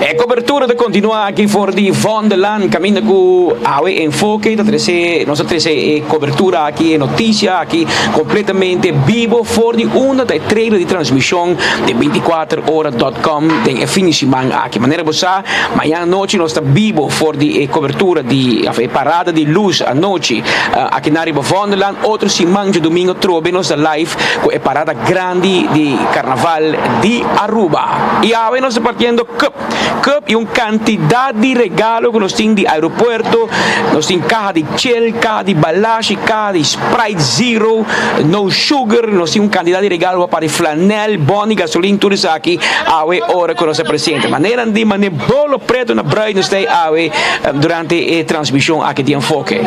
E cobertura ta continua aki for di Vondellaan caminda cu awe Enfoke ta trece, nos ta trece e cobertura aki, e noticia aki completamente bibo for di unda ta e trailer di transmision di binticuater ora dot com den e fin di siman aki. Manera bo sa, mañana anochi nos ta bibo for di e cobertura di, of e parada di luz anochi aki na riba Vondellaan. Otro siman djadomingo trobe nos ta live cu e parada grandi di Carnaval di Aruba. Y awe nos ta partiendo cup, cup y un cantidad di regalo cu nos tin di aeropuerto, nos tin caha di chel, caha di balashi, caha di Sprite Zero, no sugar, nos tin un cantidad di regalo pa di flanel, boni, gasolin, tur esaki awe ora cu nos ta presente. Manera di mane bolo preto na bruid nos ta awe durante e transmision aki di Enfoke.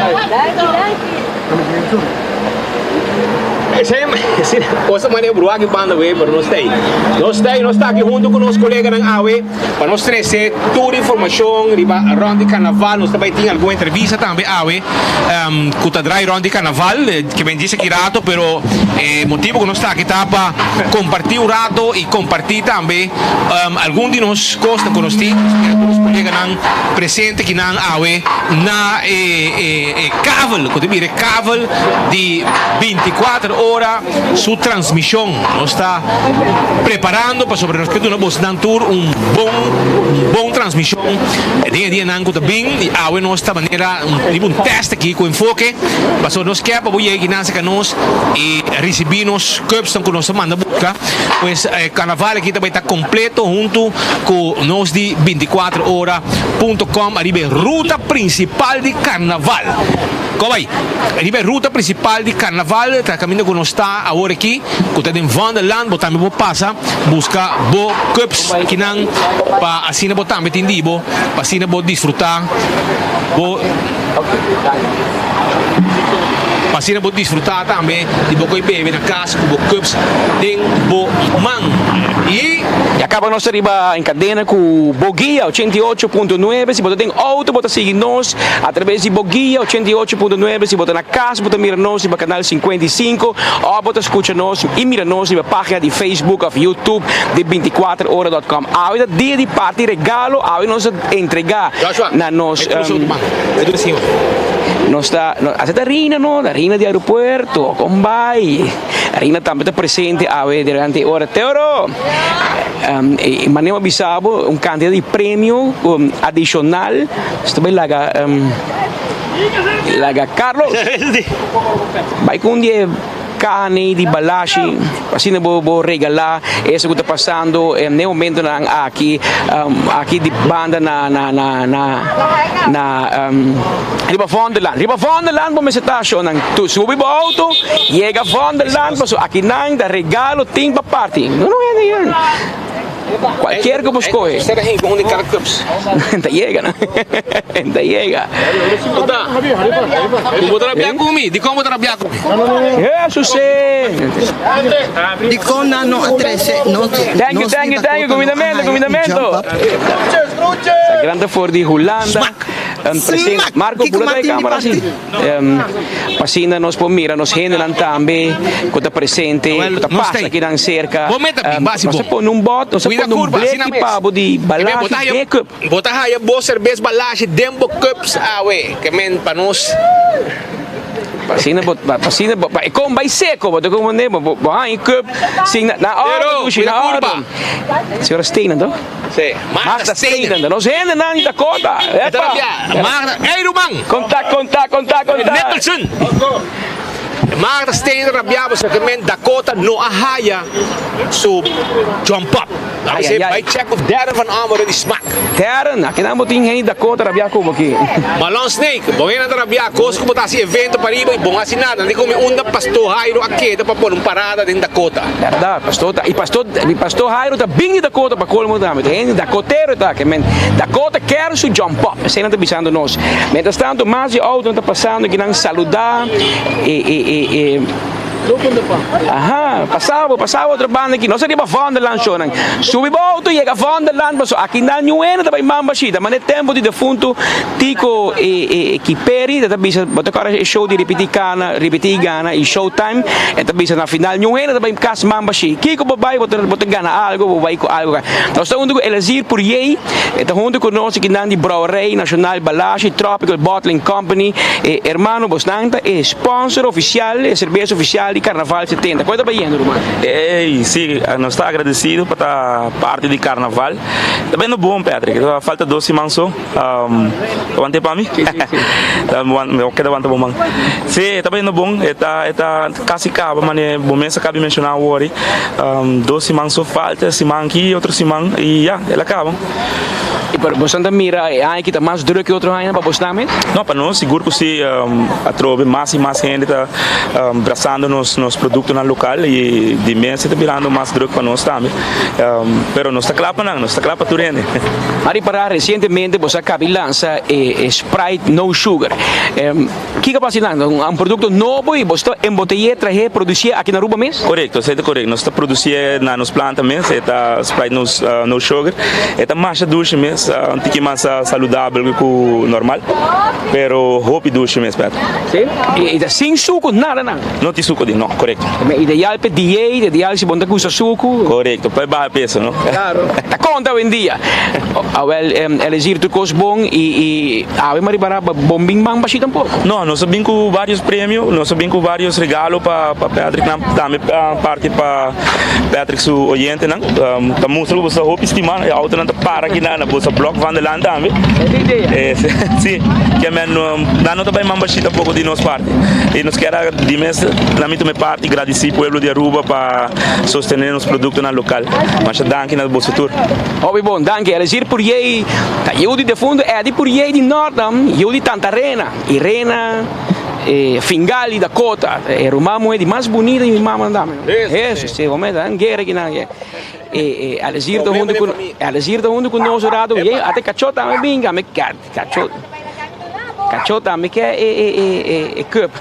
Cosa manera bruha aki banda wey, pero nos ta ey. Nos ta ey, nos ta aki hunto cu nos coleganan awe pa nos trece tur informacion riba rond di carnaval. Nos ta bay tin algun entrevista tambe awe cu ta draai rond di carnaval, ke men djis aki rato, pero e motibo cu nos ta aki ta pa comparti un rato y comparti tambe algun di nos cosnan cu nos tin. Nos mira tur nos coleganan presente kinan awe na e kavel ku ta bira e kavel di bintikuater ora su transmishon. Nos ta preparando pasobra nos ke duna bosnan tur un bon un bon transmishon den e dianan ku ta bin i awe nos ta manera riba un tèst aki ku enfoke pasobra nos ke pa bo yega kinan serka nos i risibí nos cupsnan ku nos ta manda buska. Pues e karnaval aki ta bai ta kompleto huntu ku nos di bintikuater ora. Punto com ariba e ruta principal di carnaval. Ko bay? Riba e ruta principal di carnaval ta caminda cu nos ta awor aki cu ta den Vondelland bo tambe por pasa busca bo cups kinan pa asina bo tambe tin di bo pa asina bo disfruta bo pa asina bo disfruta tambe di bo koe bebe na cas cu bo cups den bo man y. Ya caba nos ta riba en cadena cu Boguia 88.9. Si bo ta den auto bo ta sigui nos a traves di Boguia 88.9. Si bo ta na cas bo ta mira nos riba canal 55 of bo ta scucha nos y mira nos riba pagina di Facebook of YouTube di 24 ora dot com. Awe ta dia di parti regalo, awe nos ta entrega na nos nos ta hace ta Rina no, ta Rina di aeropuerto, con bay. Rina tambe ta presente awe durante e ora. Teoro! E manera bo a bisa bo un cantidad di premio adicional. Nos ta bay laga laga Carlos bay cu un di e carne di balashi asina bo bo regala eso cu ta pasando n'e momentonan aki aki di banda na na na na na riba Vondelland. Riba Vondelland bo mester ta shownan tu subi bo auto yega Vondelland pasobra akinan ta regalo tin pa parti. No no hende hier. Cualkier cu bo scoge. Ta yega no. Ta yega. Bo ta rabia cu mi? Dicon bo ta rabia cu mi? Jesus eh. Dicon nan no a trece nos Thank you, thank you, thank you. Cumindamento, cumindamento. Sa gran ta for di Hulanda. Smak! Marco, Kiko bula ta e Martin di camera parti? si. Pa asina nos por mira nos hendenan tambe cu ta presente, cu ta pasa akinan cerca. Bo meta bin basi Nos bo. a pone un bot, nos a Cuida pone un curva, asina bleki mes. pa bo di Ke men bo balashi ta haya, den cup. bo ta haya bo serbes balashi den bo cups awe. Ke men pa nos. Pa asina bo, pa asina bo, pa e con bay seco, bo ta comprende? Bo, bo, bo haña e cup sin na, na Pero, orde, dushi, cuida na curva. orde. Señora Steenen, toch? Sí. Magda Magda Steenen. Steenen, nos hendenan di Dakota. E ta Epa! rabia. Magda, ey ruman! Konta, konta, konta, konta. Nicholson. Magda Steenen rabia pasobra ke men Dakota no a haya su jump up. Ai, Ai, ai, ai. Bai check of Darren van Ameren di smak. Darren, akinan bo tin hende di Dakota rabia ku bo aki. Malon Snake, bo hende ta rabia kos ku bo ta hasi evento pariba i bon hasi nada. Nan di komi unda Pastor Jairo a keda pa pone un parada den Dakota. Berdad, pastor ta, y pastor, y pastor Jairo ta bin di Dakota pa colmo tambe. Ta hende Dakotero ta, ke men Dakota kier su jump up. Esei nan ta bisando nos. Mientras tanto, mas di autonan ta pasando, kinan saluda e, e, e, e. Aha, pasa bo, pasa bo otro banda aki. Nos ariba Vondelland shownan. Subi bo auto yega Vondelland paso aki nan niun hende ta bai mamba shita. Mane tempo di defunto Tico e e Kiperi ta bisa bo ta kòrda e show di Ripití Kana, Ripití Gana i Showtime. E ta bisa na final niun hende ta bai kas mamba shi. Kiko bo bai bo ta bo ta gana algo, bo bai ku algo. Nos ta huntu ku Elazir Puriey, e ta huntu ku nos aki nan di Brouwerij Nacional Balashi Tropical Bottling Company. E hermano bosnan ta e sponsor oficial, e serbes oficial di Carnaval 70. Kon e ta bayendo ruman? Ey, si, nos ta agradecido pa ta parti di Carnaval. Ta bayendo bon, Patrick. Ta falta dos siman so. Ta wanta e pa mi? Si, si, si. Ta mi keda wanta bo man. Si, ta bayendo bon. E ta, e ta casi caba, mane bo mes a caba di menciona awor. Dos siman so falta, siman aki, otro siman, y ya, el a caba. Y pero boso ta mira e aña aki ta mas druk ke otro añanan pa bosnan mes? No, pa nos sigur ku si. Atrobe mas y mas hende ta brasando nos nos productonan local y di mes e ta birando mas druk pa nos tambe. Pero nos ta kla pa nan, nos ta kla pa tur hende. A ripará resientemente boso a kabi lansa e Sprite No Sugar. Kiko pa asina? Un produkto nobo i boso ta embotey'é, trah'é, produsié aki na Aruba mes? Korekto, esei ta korekto. Nos ta produsié na nos planta mes. E ta Sprite No Sugar. E ta masha dushi mes, un tiki mas saludabel ku normal, pero hopi dushi mes, Patrick. Sí? I ta sin suku, nada nada? No tin suku den, no, korekto. Ideal pa diet, ideal si bo no ta gusta suku. Korekto, pa e baha peso, no? Klaro. Ta konta awendia. Awel, Elezir tur kos bon i Awe ma riba raba bon bin man bashi tampoco. No, nos a bin cu varios premio, nos a bin cu varios regalo pa pa Patrick nan, tambe parti pa Patrick su oyentenan. Ta mustra cu boso ta hopi stima, e autonan ta para aki na boso blok van de land tambe. Esa idea. Si, ke men nan no ta bay man bashi tampoco di nos parti. Y nos kier a di mes na mi tuma e parti gradici pueblo di Aruba pa sostene nos productonan local. Masha danki na boso tur. Hopi bon, danki. Elezir Puriey ta yu di defunto Eddie Puriey di Nordam, yu di Tanta Rena, Irena Fingal di Dakota, e ruman muhe di mas bunita di mi mama nan dame. Hesus, si hombre ta guera kinan. E Elezir ta hunto ku Elezir ta hunto ku nos un rato, ye ata kachó tambe bin, ami kachó kachó tambe ke e cup.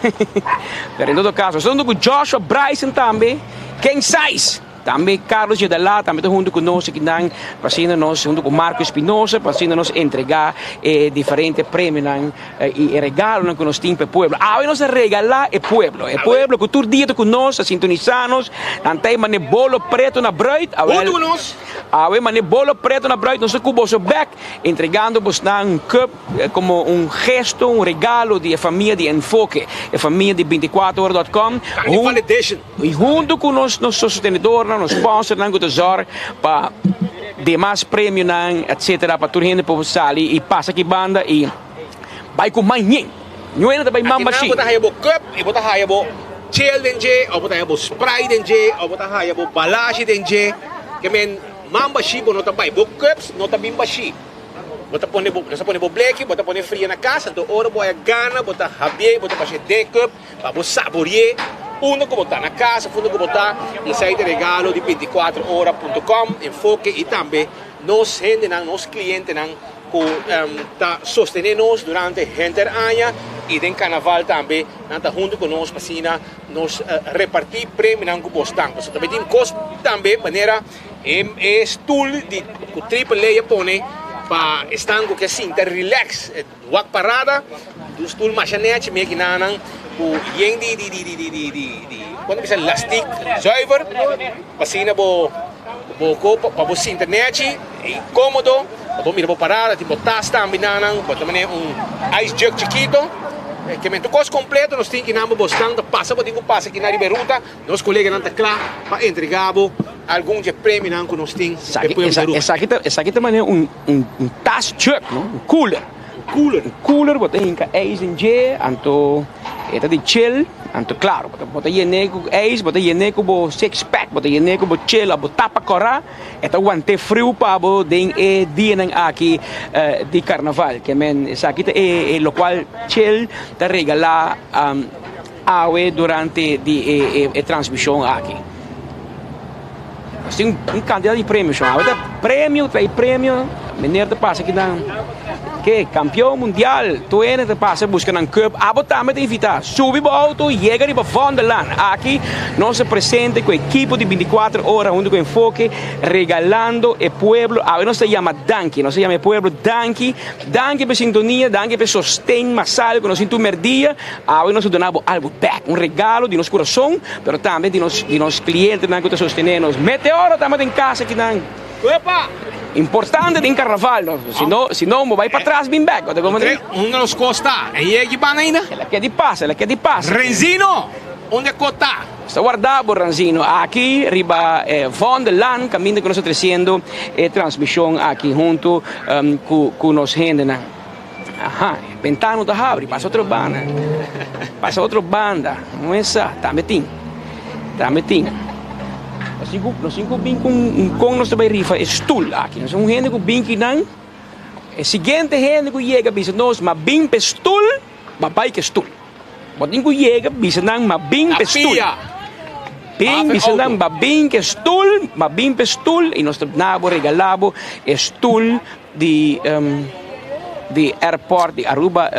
Pero en todo caso, nos ta hunto ku Joshua Bryson tambe, King Size. Tambe Carlos Yedalá tambe ta huntu ku nos akinan pa asina nos huntu ku Marco Espinosa pa asina nos entregá e diferente premionan i e regalonan ku nos tin pa e pueblo. Awe nos a regalá e pueblo, e pueblo ku tur dia ta ku nos, ta sintonisá nos, nan ta e mane bolo preto na bruid. Huntu ku nos. Awe mane bolo preto na bruid nos ta ku boso bèk entregando bosnan un cup komo un gesto, un regalo di e famia di Enfoke, e famia di bintikuater ora dòt kòm. Carnival edition. I huntu ku nos nos sostenedornan, nos sponsornan ku ta zòrg pa demas premionan etcetera pa tur hende por sali i pasa aki banda i bai ku man yen. Niun hende ta bai man Akinan bashí. bo ta haya bo cup i bo ta haya bo chel den dje òf bo ta haya bo Sprite den dje òf bo ta haya bo balashi den dje. Ke men man bashí bo no ta bai. Bo cups no ta bin bashí. Bo ta pone bo, nos ta pone bo bleki, bo ta pone fria na kas, anto ora bo haya gana bo ta habié, bo ta bash'é den e cup. Pa bo sabori'é unda ku bo ta, na kas òf unda ku bo ta, esei ta regalo di bintikuater ora punto com, Enfoke i tambe nos hendenan, nos klientenan ku ta sostené nos durante henter aña i den karnaval tambe nan ta huntu ku nos pa asina nos repartí premionan ku bosnan. Pasobra tambe tin kos tambe manera e stul di ku Triple A a pone pa esnan ku ke sinta relax. Wak parada, un stul masha nechi meki nanan ku yen di di di di di di di di kon ta bisa lastik zuiver pa asina bo bo ko pa bo sinta nechi i komodo pa bo mira bo parada tin bo tas tambe nanan bo ta mane un ice jug chikito ke men tur kos kompleto nos tin kinan bo bo stan ta pasa bo tin ku pasa kinan riba e ruta nos koleganan ta kla pa entrega bo algun dje premionan ku nos tin pa e pueblo di Aruba. Esaki ta esaki ta mane un Un tas jug, no? Un cooler. Un cooler. Un cooler bo ta hinca ijs den dje, anto e ta di chill, anto claro, bo ta bo ta yene cu ijs, bo ta yene cu bo six pack, bo ta yene cu bo chill of bo tapa cora, e ta wante friu pa bo den e dianan aki di carnaval. Ke men esaki ta e locual chill ta regala awe durante di e transmision aki. Nos tin un cantidad di premio shon. Awe ta premio, trae premio. Meneer ta pasa kinan. Ke kampion mundial tur hende ta pasa buska nan cup. Abo tambe ta invita. Subi bo auto yega riba Vondellaan. Aki nos ta presente ku ekipo di bintikuater ora huntu ku Enfoke regalando e pueblo. Awe nos ta yama danki. Nos ta yama e pueblo danki. Danki pa e sintonia, danki pa e sosten masal ku nos tin tur merdia. Awe nos ta duna bo algu bek, un regalo di nos kurason, pero tambe di nos di nos klientenan ku ta sostené nos. Meteoro tabata den kas akinan. Importante den karnaval, no? Si no, si no, bo bai patras bin bek. Bo ta komprendé? Unda nos kos ta? E yegi banda ainda? El a ke di pasa, el a ke di pasa. Renzino, unda e kos ta? Nos ta warda bo, Ranzino, aki riba e Vondellaan, kaminda ku nos ta tresiendo e transmishon aki huntu ku ku nos hendenan. Aha, e bentano ta habri, pasa otro banda. Pasa otro banda. No es sa, tambe tin. Tambe tin. Nos tin ku, nos tin ku bin ku un kon nos ta bai rifa e stul aki. Nos un hende ku bin kinan, e siguiente hende ku yega bisa nos, ma bin p'e stul, ma bai ku e stul. Bo tin ku yega bisa nan, ma bin p'e stul. Bin bisa nan, ma bin ku e stul, ma bin p'e stul, i nos ta na bo regalá bo e stul di di airport di Aruba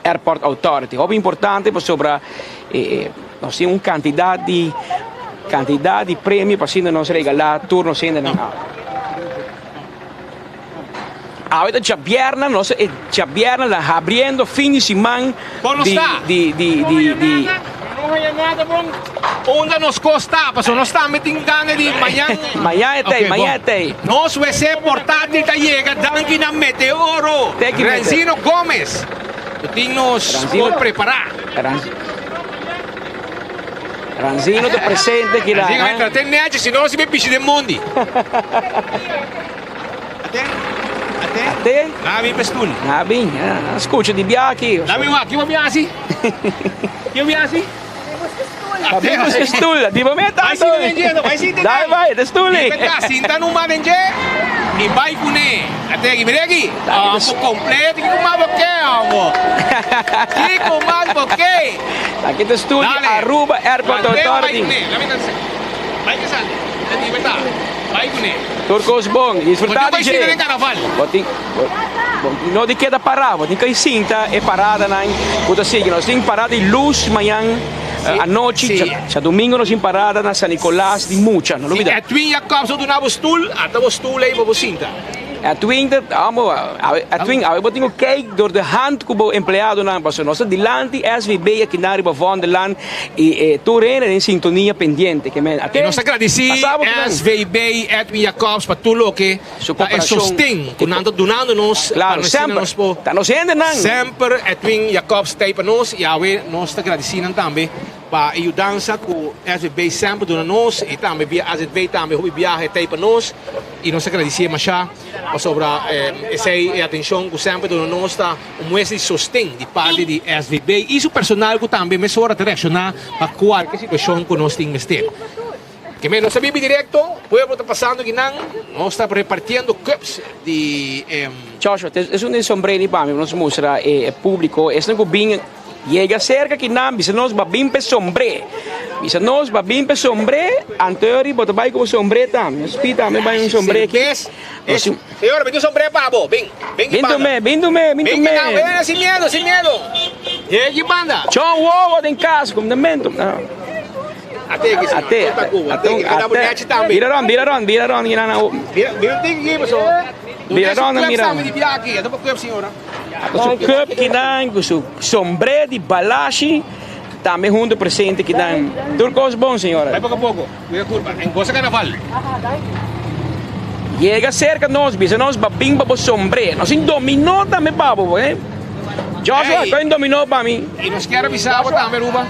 Airport Authority. Hopi importante pasobra nos tin un cantidad di cantidad di premio pa asina nos regala tur nos hendenan awe. Awe ta djabièrnè, nos e djabièrnè ta habriendo fin di siman di di di di di. No haya nada bon. Unda nos kos ta? Pasobra nos tambe tin gana di mañan. Mañan e tei, mañan e tei. Nos wc portátil ta yega danki na Meteoro Renzino Gomez ku tin nos por prepará. Ranzino ta presente kila. Ranzino entra te nechi si no nos bin pishi den mondi. Ate, ate. Ate. Na bin pestul. Na bin, a skucha di bia aki. Na bin wak, kibo bin hasi? Kibo bin hasi? Ate busca stoel, di bo meta Bai sinta den dje, bai sinta den. Dai bai, de stoel. Di beta, sinta numa den dje i bai kuné. Ate aki, mira aki. Amo completo, kiko mas bo ke, amo? Kiko mas bo ke? Aki ta stoel di Aruba Airport Authority. Bai ke sali, di beta, bai kuné. Tur kos bon, disfruta di dje. Bo tin, bo no di keda pará, bo tin kai sinta e paradanan ku ta sigui. Nos tin parada di lus mañan anochi, djadumingu nos tin parada na San Nicolas di mucha, no lubida. Si Edwin Jacobs no duna bo stul, ata bo stul ei pa bo sinta. Edwin ta, amo, Edwin, awe bo tin ku kijk door de hand ku bo empleadonan, pasobra nos ta dilanti SVB akinan riba Vondellaan. I e tur hende den sintonia pendiente ke men I nos ta gradisí SVB Edwin Jacobs pa tur loke ta e sosten ku nan ta dunando nos pa Klaro, nos asina semper nos por ta nos hendenan. Semper Edwin Jacobs ta ei pa nos i awe nos ta gradisí nan tambe pa e yudansa ku SVB semper duna nos i tambe via AZV tambe hopi biahe ta ei pa nos i nos ta gradisí mashá pasobra esei e atenshon ku semper duna nos ta Un muestra di sosten di parti di SVB i su personal ku tambe mesora ta reakshoná pa kualke situashon ku nos tin mester. Ke men nos ta bibi direkto, pueblo ta pasando kinan, nos ta repartiendo cups di. Joshua, esun den sombré pa mi, nos mustra e públiko, esnan ku bin. Yega serka kinan, bisa nos ba bin p'e sombré. Bisa nos ba bin p'e sombré, anto bo ta bai ku bo sombré tambe. Nos pidi tambe bai un sombré aki. Señora, bin un sombré pa bo. Bin, bin ki Bin banda. tumé, bin tumé, bin Bin tumé. kinan, bin, sin miedo, sin miedo. Yega ki banda. Chon wowo den kas, kumindamentu. Ate ki, señora. Ate, Ate, ate, ate, ate, ate. ate. Tambe. Bira rond, bira rond, bira rond kinan. Bira, bira un tiki ki, paso. Bira rond, mira. Ate pa cup, señora. Su cup kinan cu su sombré di balashi tambe hunto presente kinan. Tur cos bon, señora. Bai poco a poco, cuida curpa. En goza carnaval. Yega cerca nos, bisa nos ba bin pa bo sombré. Nos tin dominó tambe pa bo, eh. Joshua, Ey. coge un dominó pa mi. Y nos kier avisa bo tambe, Aruba.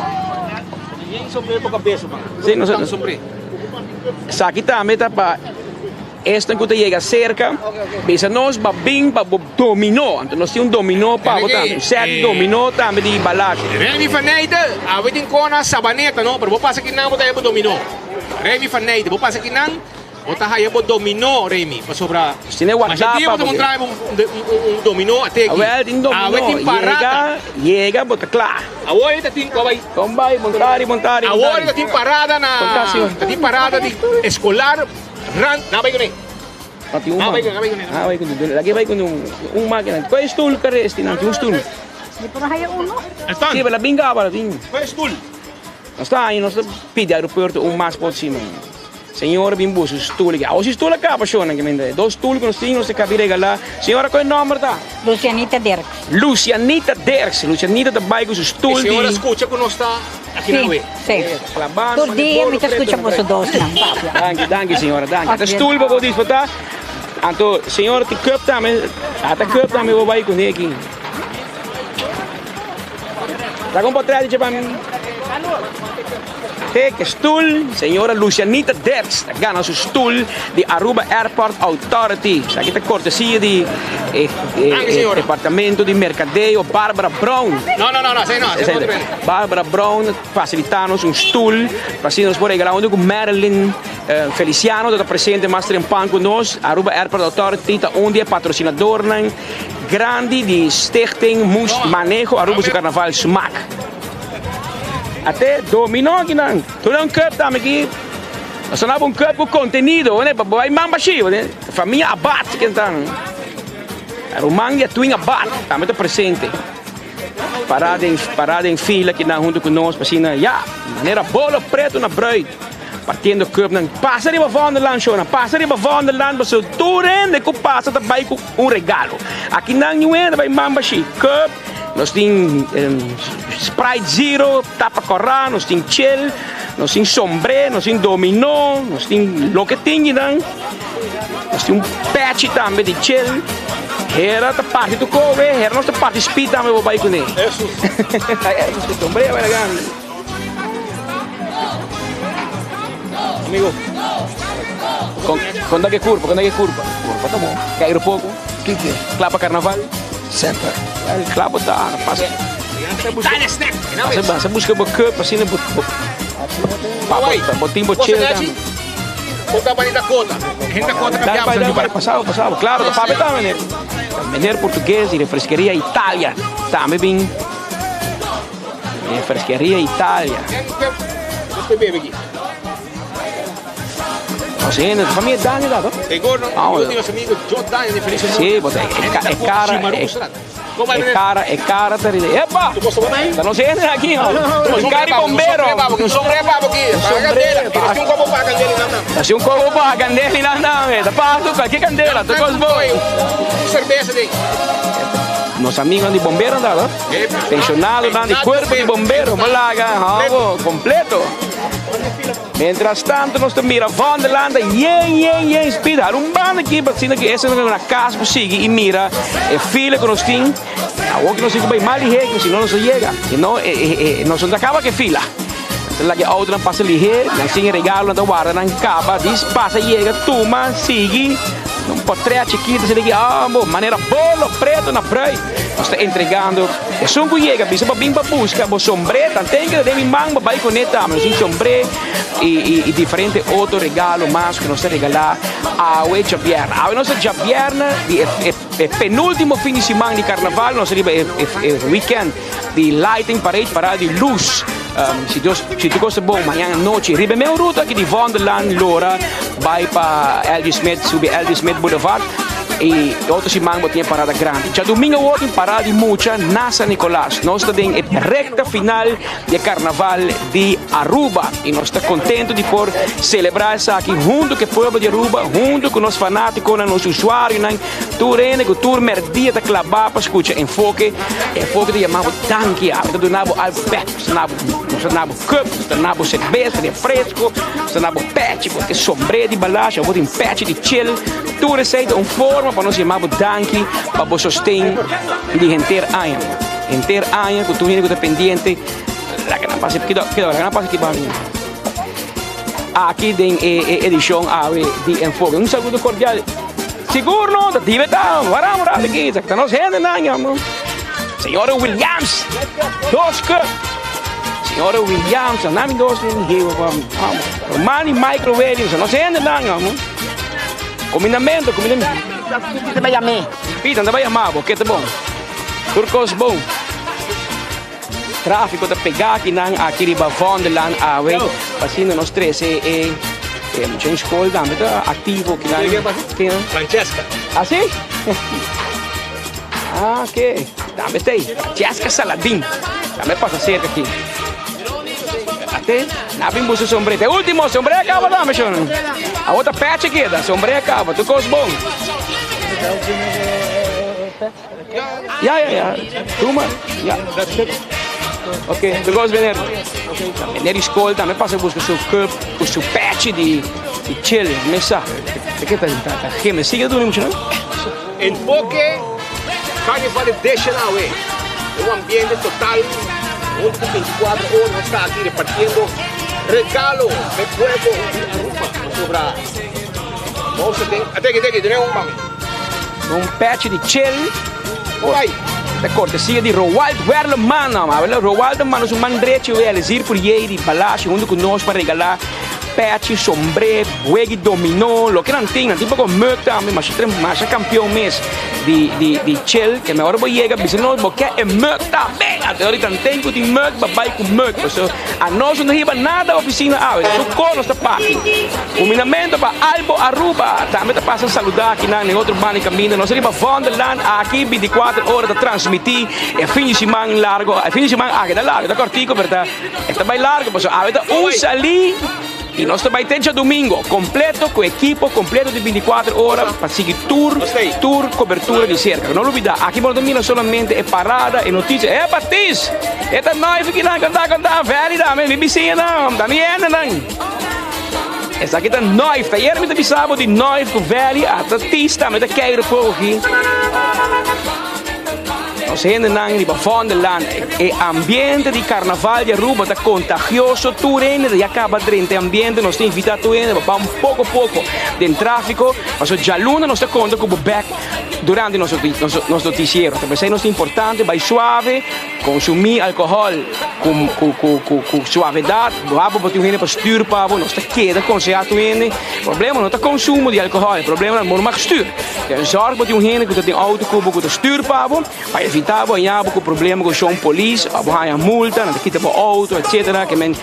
Yen sombré pa cabeza, man. Sí, nos- Tan sombré. Esaki tambe ta pa Esnan ku ta yega serka, bisa nos ba bin pa bo dominó. Anto nos tin un dominó pa bo tambe, un sèt di dominó tambe di balashi. Remy van Nijden, awe tin kona Sabaneta no, pero bo pasa kinan bo ta haya bo dominó. Remy van Nijden, bo pasa kinan bo ta haya bo dominó, Remy, pasobra Nos tin e masha wardá dia pa bo ta bo. montra un dominó ate aki. Awel tin Awe dominó, tin parada. yega, yega bo ta kla. Awor e ta tin, kua bai? Kon bai, montari, montari, Awor e montari. ta tin parada na, Kontá, señor. ta tin parada di eskolar. Rand, na bai kuné. No tin un man. Ah, bai ku lag'é bai ku un mákina. Kua e stul kare esti nan? Tin un stul. Mi por haya uno? Sí, pero la bin kaba, la tin. Kua e stul? Nos ta haña, nos ta pidi aeropuerto un mas por si man. Señora bin buska su stul aki. Awo si stul a kaba shownan ki mende. Dos stul ku nos tin, nos ta kabi regalá. Señora, kua e nòmber ta? Lucianita Dirks. Lucianita Dirks. Lucianita ta bai ku su stul di. E señora skucha ku nos ta aki nan we. Sí, sí. Tur dia mi ta skucha boso dosnan papia. Danki, danki señora, danki. Ta stul pa bo disfrutá. Anto señora tin cup tambe. Ata cup tambe bo bai kuné aki. Saca un portret dice pa mi. Take stoel, señora Lucianita Derks ta gana su stoel di Aruba Airport Authority. Esaki ta cortesia di e, e, e departamento di mercadeo Barbara Brown. No, no, no, no, esei no, esei no. Barbara Brown facilita nos un stoel pa asina nos por regala hunto cu Marilyn eh, Feliciano ta presente mas trempan cu nos. Aruba Airport Authority ta un di e patrocinadornan grandi di Stichting Maneho Aruba su Carnaval Smaak. Ate dominó akinan. Tur un cup tambe aki. Nos ta naba un cup ku kontenido, wene, pa bo bai man bashí, wene. Famia Abat kentan. Ruman di Atwin Abat tambe ta presente. Pará den, pará den fila akinan huntu ku nos pa asina, ya, manera bolo pretu na bruid. Partiendo cupnan. Pasa riba Vondelland, shownan. Pasa riba Vondelland pasobra tur hende ku pasa ta bai ku un regalo. Akinan niun hende bai man bashí. Cup. Nos tin Sprite Zero, tapa kòrá, nos tin chel, nos tin sombré, nos tin dominó, nos tin loke tin kinan. Nos tin un pèchi tambe di chel. Hera ta parti tur kowe, hera nos ta parti spit tambe bo bai kuné. Sombré bai laga mi. Amigo, kon kon ta ke kurpa, kon ta ke kurpa? Kurpa ta bon. Keiru poko. Kiko? Kla pa karnaval? Semper. El kla bo ta, pasa. Dale snack. Pasa, pasa buska bo cup asina bo bo pa bo bo tin bo chill tambe. Kota bani Dakota. Hende Dakota Dai bai dai bai pasabo pasabo. Claro, ta papia tambe meneer. Meneer Portugues di Refreskeria Italia tambe bin Refreskeria Italia. Nos hende, familia Dani da, toch? Ah, Sí, bo e cara, e cara, e cara ta rida. Epa! Ta nos hende aki, no? Un cari bombero. Un sombrero pa aquí. Sombrero. Un copo pa candela nan. Así un copo pa candela nan nan. Ta paso cualquier candela, ta cos bo. Cerveza de. Nos amigos di bombero da, no? Pensionado dan di cuerpo di bombero, Malaga, habo, completo. Mientras tanto nos ta mira Vondelland ta yen yen yen speed har un banda aki pa asina ki esnan na cas por sigui y mira e fila cu nos tin. Awor ki nos tin cu bay mas lihe cu si no nos no yega. Si no nos no ta caba cu e fila. Nos ta laga e autonan pasa lihe, nan sin e regalo nan ta warda nan caba dis pasa yega tuma sigui un potret chikito asina ki amo manera bolo preto na bruid. Nos ta entregando. Esun ku yega bisa bo bin pa buska bo sombré, tanten ke ta den mi man bo bai kuné tambe. Nos tin sombré i i diferente otro regalo mas ku nos ta regalá awe djabièrnè. Awe nos ta djabièrnè di e e penúltimo fin di siman di karnaval. Nos ta riba e e weekend di lighting parade, parada di lus. Si Dios si tur kos ta bon mañan anochi riba e meun ruta aki di Vondellaan Lora bai pa LG Smith subi LG Smith Boulevard y otro siman bo tin e parada grandi. Djadumingo awor tin parada di mucha na San Nicolas. Nos ta den e recta final di e carnaval di Aruba y nos ta contento di por celebra esaki hunto cu e pueblo di Aruba, hunto cu nos fanaticonan, nos usuarionan. Tur hende ku tur merdia ta klabá pa skucha Enfoke. Enfoke ta yama bo danki awe. Ta duna bo algu bèk. Nos ta na bo, nos ta na bo cup, nos ta na bo serbes, refresko, nos ta na bo pèchi, bo tin sombré di balasha, bo tin pèchi di chel. Tur esei ta un forma pa nos yama bo danki pa bo sosten di henter aña. Henter aña ku tur hende ku ta pendiente, laga nan pasa, keda, keda, laga nan pasa aki banda. Aki den e edishon awe di Enfoke. Un saludo kordial. Sigur no, ta dibe ta, wara un rato aki, ta nos hendenan ya mo. Señora Williams, dos cup. Señora Williams, nami dos ni gewa pa amo. Romani Michael Williams, nos hendenan ya mo. Combinamento, combinamento. Pita ta yam'é. Pita ta yama bo, ke ta bon. Tur kos bon. Tráfiko ta pegá akinan aki riba Vondellaan awe, pa asina nos trese e. E mucha den skol tambe ta aktivo kinan. Ken a Francesca. Ah si? Ah ok. Tambe ta ei. Francesca Saladin. Tambe pasa serka aki. Ate, na bin buska sombré. E ultimo, sombré a kaba tambe shon. Awor ta pèchi keda, sombré a kaba. Tur kos bon. Ya, ya, ya. Tuma. Ya. Ok, tur kos meneer. Meneer di skol tambe pasa buska su cup ku su pèchi di di chili. Mesa. Ke ta ta geme. Sigue duna muchanan. Enfoke Carnival Edition awe. Un ambiente total hunto cu 24 ora nos ta aki repartiendo regalo p'e pueblo di Aruba. Pasobra nos ta den. Ateki, ateki, duna un pa mi. Un pechi di chel. Oi. Ta cortesia di Roald Werleman. Awel Roald a manda su man drechi wea Elzir Purier di Palacio hunto cu nos pa regala pechi, sombré, buegi dominó, loke nan tin. Nan tin poco mug tambe, masha tren, masha campeon mes di di di chel. Ke me ora bo yega bisa nos bo ke e mug tambe. Anto ora di tanten cu tin mug ba bay cu mug. Paso anos no hiba nada oficina awe. Tur cos nos ta parti. Kuminamentu pa Albo Aruba tambe ta pasa saluda akinan den otro banda di kaminda. Nos riba Vondelland aki bintikuater ora ta transmití e fin di siman largo. E fin di siman aki ta largo, ta kòrtiku pero ta e ta bai largo pasobra awe ta un salí i nos ta bai te djadumingo kompleto ku ekipo kompleto di bintikuater ora pa sigui tur tur kobertura di serka. No lubida aki bo no ta mira solamente e parada, e notisia. E Batis! E ta nòifi kinan kantá kantá Valley tambe, mi bisiñanan, ta mi hendenan. Esaki ta Noif. Ayer mi ta bisa bo di Noif ku Valley ata tis tambe ta keiro poko aki. Nos hendenan riba Vondelland. E ambiente di karnaval di Aruba ta kontagioso. Tur hende ta ya kaba drenta e ambiente. Nos ta invita tur hende pa ba un poko poko den trafiko. Pasobra djaluna nos ta konta ku bo bek durante nos nos notisiero. Ta p'esei nos ta importante bai suave. Konsumí alkohòl ku suavedat. Bo bo tin un hende pa stür pa bo. Nos ta keda konsehá tur hende. Problema no ta konsumo di alkohòl, e problema ta bo no mag stür. Den zòrg bo tin un hende ku ta den outo ku bo ku ta stür pa bo, pa evitá bo haña bo ku problema ku shon polis òf bo haña multa, nan ta kita bo outo etsetera. Ke men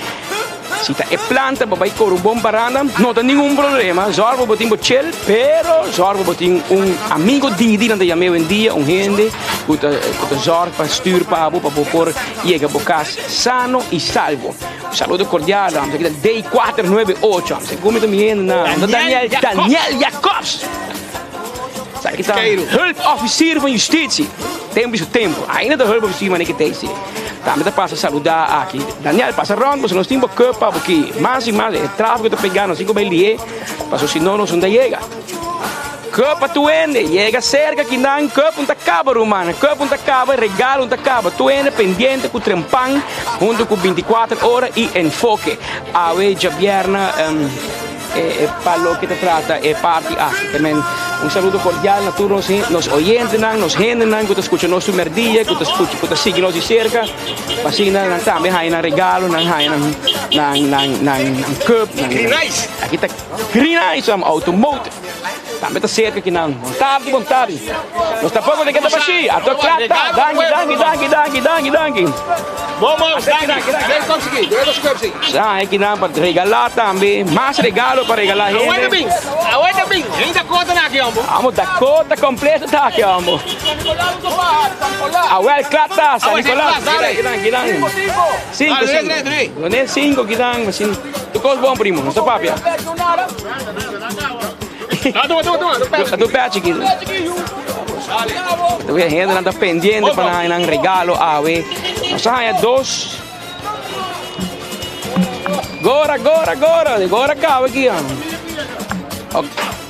Si ta e planta pa bai kore un bon paranda, no ta ningun problema. Zorg pa bo tin bo chel, pero zorg pa bo tin un amigo didi, nan ta yam'é owendia, un hende ku ta ku ta zorg pa stuur pa bo, pa bo por yega bo kas sano i salvo. Un saludo kordial, ams aki ta Day kuater nuebe ocho, ams segun mi ta mi hende na Daniel Daniel Jacobs. Esaki ta hulpofficier van justitie. Tempu i su tempu. Ainda ta hulpofficier manera ki ta esi. Tambe ta pasa saluda aki. Daniel, pasa rond pasobra nos tin bo cup pa bo ki. Mas i mas e trafiko ta pega nos tin ku bai lihe pasobra si no nos no ta yega. Cup pa tur hende. Yega serka kinan cup un ta kaba ruman. Cup un ta kaba, regalo un ta kaba. Tur hende pendiente ku trempan hunto ku bintikuater ora i enfoke. Awe djabièrnè. E pa loke ta trata e parti aki. Te men un saludo cordial na tur nos nos oyentenan, nos hendenan ku ta skucha nos tur merdia, ku ta skucha, ku ta sigui nos di serka, pa asina nan tambe haña nan regalo, nan haña nan nan nan nan nan cup, nan Green Ice. Aki ta Green Ice am Automotive. Tambe ta serka kinan. Bon tardi, bon tardi. Nos tampoco ta keda bashi. Ato kla ta. Danki, danki, danki, danki, danki, danki. Bon mos, danki. Debe konsegui, debe konsegui. Sa, e kinan pa regalá tambe. Mas regalo pa regalá hende. Awe ta bin, awe ta bin. Hende Dakota na aki, hombo. Amo Dakota completo ta aki, hombo. Awel kla ta, San Nicolas. Kinan, kinan. Cinco, cinco. Doné cinco kinan. Tu kos bon, primo. Nos ta papia. Tu pèchi ki. Tu e hendenan ta pendiente pa nan haña nan regalo awe. Nos a haña dos. Gora, gora, gora. Gora kaba aki.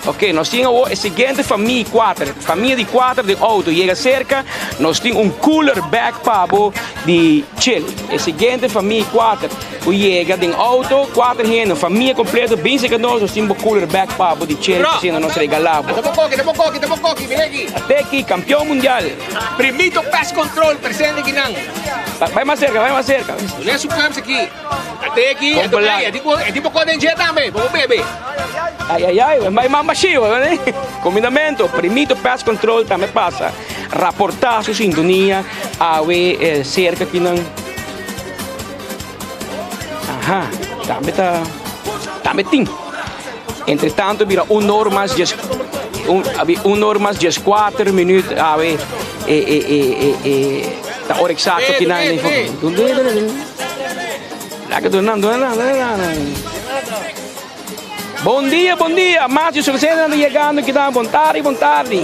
Ok, nos tin awor e siguiente famia kuater. Famia di kuater den outo yega serka. Nos tin un cooler bag pa bo di chill. E siguiente famia kuater. Ku yega den auto, kuater hende, famia kompleto, bin serka nos, nos tin bo cooler bag pa bo di chel ku asina nos regala bo. Ateki, kampion mundial. Primito Pest Control presente aki nan. Bai mas serka, bai mas serka. Dune su cups aki. Ateki, e tin bo den dje tambe, pa bo bebe. Ay ay ay, bai mas bashio, Kombinamento, Primito Pest Control tambe pasa raporta su sintonia awe serka aki nan. Aha, tambe ta, tambe tin. Entre tanto bira un or mas dies un un or mas dieskuater minuut awe e e e e e ta ora eksakto kinan Laga duna nan duna nan duna nan. Bon dia bon dia mas di suficiente nan ta yegando kinan bon tardi bon tardi.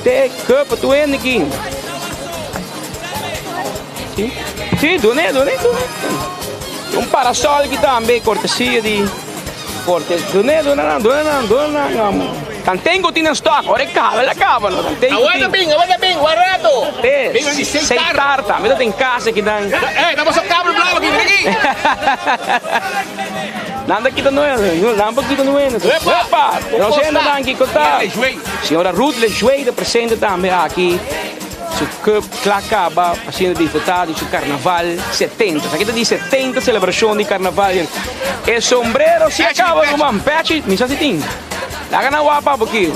Te cup tu hende aki. Si, si, dune, dune, dune. Un parasol aki tambe, cortesia di corte. Dune, dune nan, dune nan, dune nan. Tanten ku tin na stock, ora e kaba, el a kaba no. Tanten ku tin. Aguanta bin, aguanta bin, un rato. Te, Bin di sei sei tarta. tarta. Mi ta den casa aki nan. Eh, ta boso kabel blauw aki, mira aki. Nan ta kita nuevo, nan por kita nuevo. Epa! Epa! Nos hende nan aki konta. Señora Ruth Lejuey ta presente tambe aki. Su cup kla kaba pa asina disfruta di su carnaval 70. Esaki ta di 70 celebracion di carnaval. E sombrero si a caba ruman. Pechi, mi sa si tin. Laga nan wak pa aki.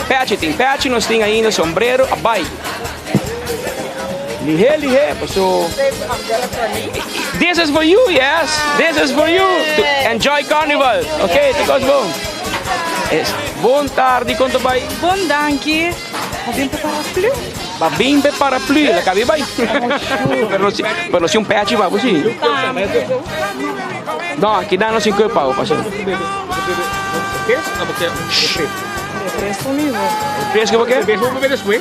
Pechi tin. Pechi nos tin ainda sombrero a bai. Lihé lihé paso. This is for you, yes. This is for you. To enjoy carnival. Okay, te kos bon. Es bon tardi kon ta bai? Bon danki. Ba bin pe paraplu? Ba bin pe paraplu, la kabi bai. Pero no si, pero no si un pechi ba si. No, aki dan no sin keu pao paso. Refresco mi bo. Refresco bo ke?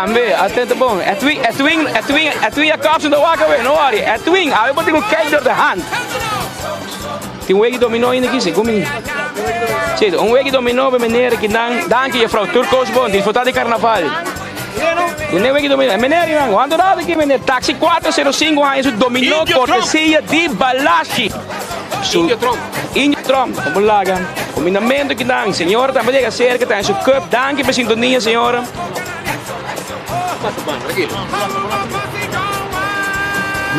Ambe, atento bon. Edwin, Edwin, Edwin, Edwin Jacobsen ta wak awe, no worry. Edwin, awe bo tin ku kijk door de hand. Tin un wegi dominó ainda aki, segun mi. Si, un wegi dominó pa meneer aki nan. Danki juffrouw, tur kos bon, disfruta di karnaval. Tin un wegi dominó. Meneer, nan, wanta rato aki meneer. Taxi 405 haña su dominó kortesia di Balashi. Su Indio Trump. Indio Trump, como laga. Combinamento ki dan. Señora tambe llega cerca, ta en su cup. Danki pa sintonia, señora.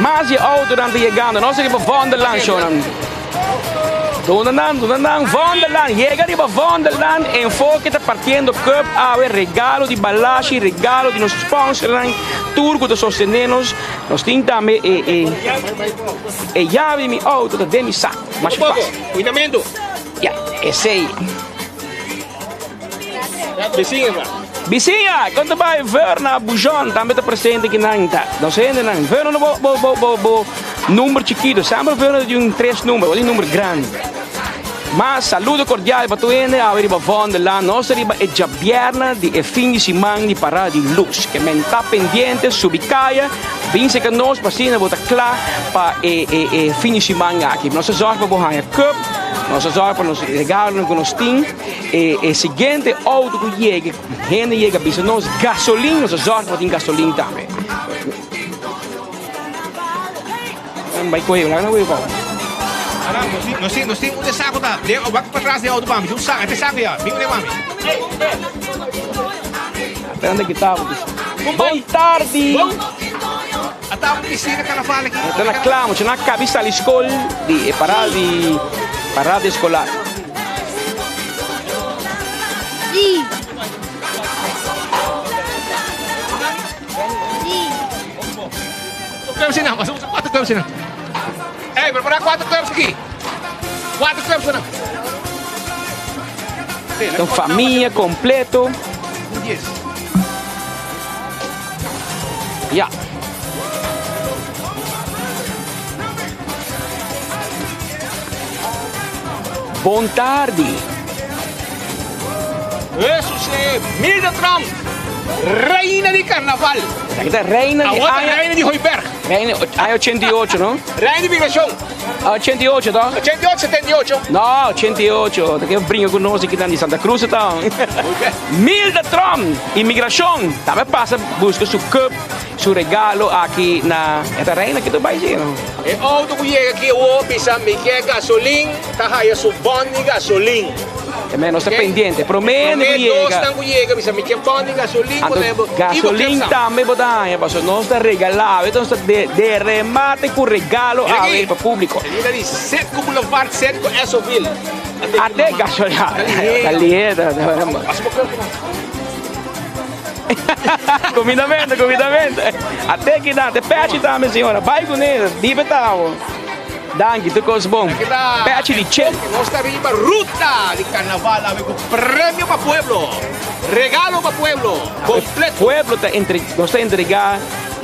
Mas di autonan ta yegando. Nos riba Vondelland, shonan. Duna nan, duna nan. Vondelland, yega riba Vondelland. Enfoke ta partiendo cup awe. Regalo di Balashi, regalo di nos sponsornan. Tur ku ta sostene nos. Nos tin tambe e, e, e yabi di mi auto ta den mi saco. Masha Poco, fácil. cuidamento. Ya, esey. Bisiña ba. Bisiña, kon ta bai? Verna Bujon tambe ta presente aki nan. Ta nos hendenan. Verna no bo bo bo bo bo number chikitu. Semper Verna ta di un tres number, bo di un number grandi. Mas saludo cordial pa tur hende awe riba Vondelland. Nos ta riba e djabierna di e fin di siman di Parada di Luz. Ke men ta pendiente, subi kaya, bin seka nos pa asina bo ta kla pa e e e fin di siman aki. Nos ta zorg pa bo haña cup, nos ta zorg pa nos regalonan ku nos tin. E e siguiente auto ku yega, hende yega bisa nos gasolin, nos ta zorg pa tin gasolin tambe. Bai kohe, laga nan kohe pa. Nos tin, nos tin un saco ta. Den, wak pa tras den auto pa mi. Un saco, e saco ya. Bin kuné pa mi. Esperando ki tabo. Bon tardi. Bon. Ata un piscina carnaval aki. Ta na kla, mucha nan a kabi sali skol di e parada di parada eskolar. Cups nan, pasa usa cuatro cups nan. Ey, prepara cuatro cups aki. Cuatro cups nan. Un familia completo. Ya. Bon tardi. Jesus, eh, Milda Trump, reina di carnaval. Aki ta reina di Awor ta aña reina di Hooiberg. Reina aña 88, no? Reina di migracion. 88, toch? 88, 78. No, 88. Ta ke bringa ku nos aki di Santa Cruz ta. Milda Trump, inmigracion. Tambe pasa busca su cup, su regalo aki na e ta reina ki ta bai si, no? E auto ku yega aki awor bisa mi ke gasolin ta haya su bon di gasolin. E men nos ta Ok. pendiente. Promé Promé ku dos yega. nan ku yega bisa mi ke bon di gasolin Anto bo ta i bo gasolin ke sa. tambe bo ta haña pasobra nos ta regalá awe nos ta de deremate ku regalo Mira awe aki. pa públiko. Salida di Citgo Boulevard, Citgo Esoville. Ate gasolin. Ta lihe ta. Pasa bo cuerpo nan. Kumindamento, kumindamento. Ate kinan, te pechi tambe señora. Bai kuné, dibe ta awo. Danki, tur kos bon. Pechi di Chel. Nos ta riba ruta di carnaval awe cu premio pa pueblo, regalo pa pueblo, completo. Pueblo ta entre, nos ta entrega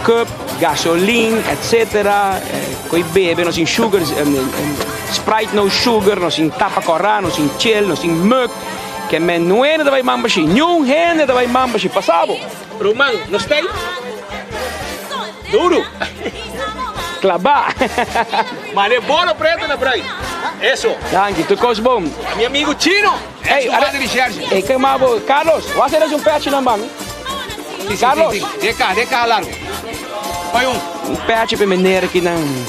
cup, gasolin, etc. Coi bebe, nos tin sugar, Sprite no sugar, nos tin tapa cora, nos tin Chel, nos tin mug. Ke men nuene ta bay mambashi, niun hende ta bay mambashi, pasa bo. Ruman, nos ta duro. Klabá. Mane bolo preto na brui. Eso. Danki, tur kos bon. Mi amigo Chino. Ey, Ex de Recherche. Ey, ke ma bo, Carlos, wak ser un pechi nan bami. Carlos. Deka, deka largo. Pai un. Un pechi pe meneer aki nan.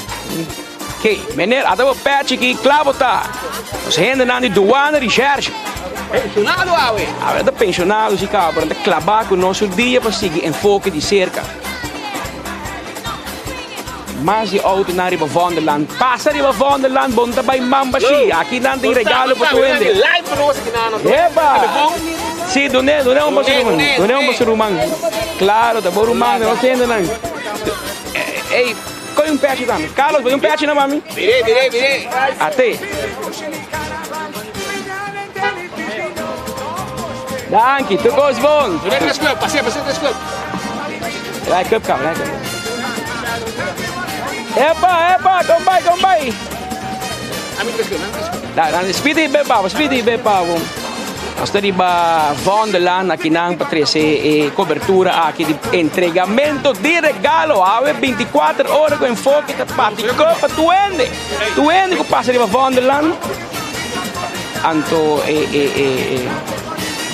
Ke, meneer, ata bo pechi ki kla bo ta. Nos hendenan di Douane Recherche. Pensionado awe. Awe ta pensionado si caba, pero nan ta claba cu nos su dia pa sigui enfoke di cerca. Mas di autonan riba Vondelland. Pasa riba Vondelland, bo no ta bay Mambashi. Aki nan tin regalo pa tur hende. Epa! Si, dun'é, dun'é un pa su ruman. Dun'é un pa su ruman. Claro, ta bo ruman, ta nos hendenan. Ey, coy un pechi tambe. Carlos, bo tin un pechi na mami? Mir'é, mir'é, mir'é. Ate. Danki, tur kos bon. Dun'é tres cup, pas'é, pas'é tres cup. Lai cup kaba, lai cup. Epa, epa, kom bai, kom bai. Ami tres cup, ami tres cup. Da, da, spiti be pavo, spiti be pavo. Nos ta riba Vondelaan akinan pa trese e cobertura aki di entregamento di regalo. Awe 24 ora ku Enfoke ta parti cup pa tur hende. Tur hende ku pasa riba Vondelaan. Anto e e e e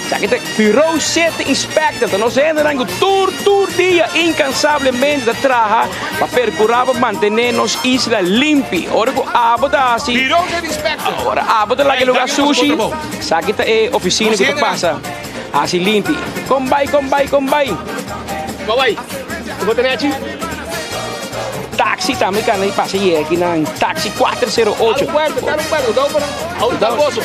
Esaki ta Bureau City Inspector, ta nos hendenan ku tur tur dia inkansablemente ta traha pa perkurá pa mantené nos isla limpi. Ora ku abo ta hasi, Bureau City Inspector. ora abo ta laga e lugá sushi, esaki ta e ofisina ku ta pasa hasi limpi. Kon bai, kon bai, kon bai. Kon bai. Ku bo tene achi? Taxi tambe kana di pasa yega akinan, taxi 408. Dal un buelta, dal un buelta, dal un goso.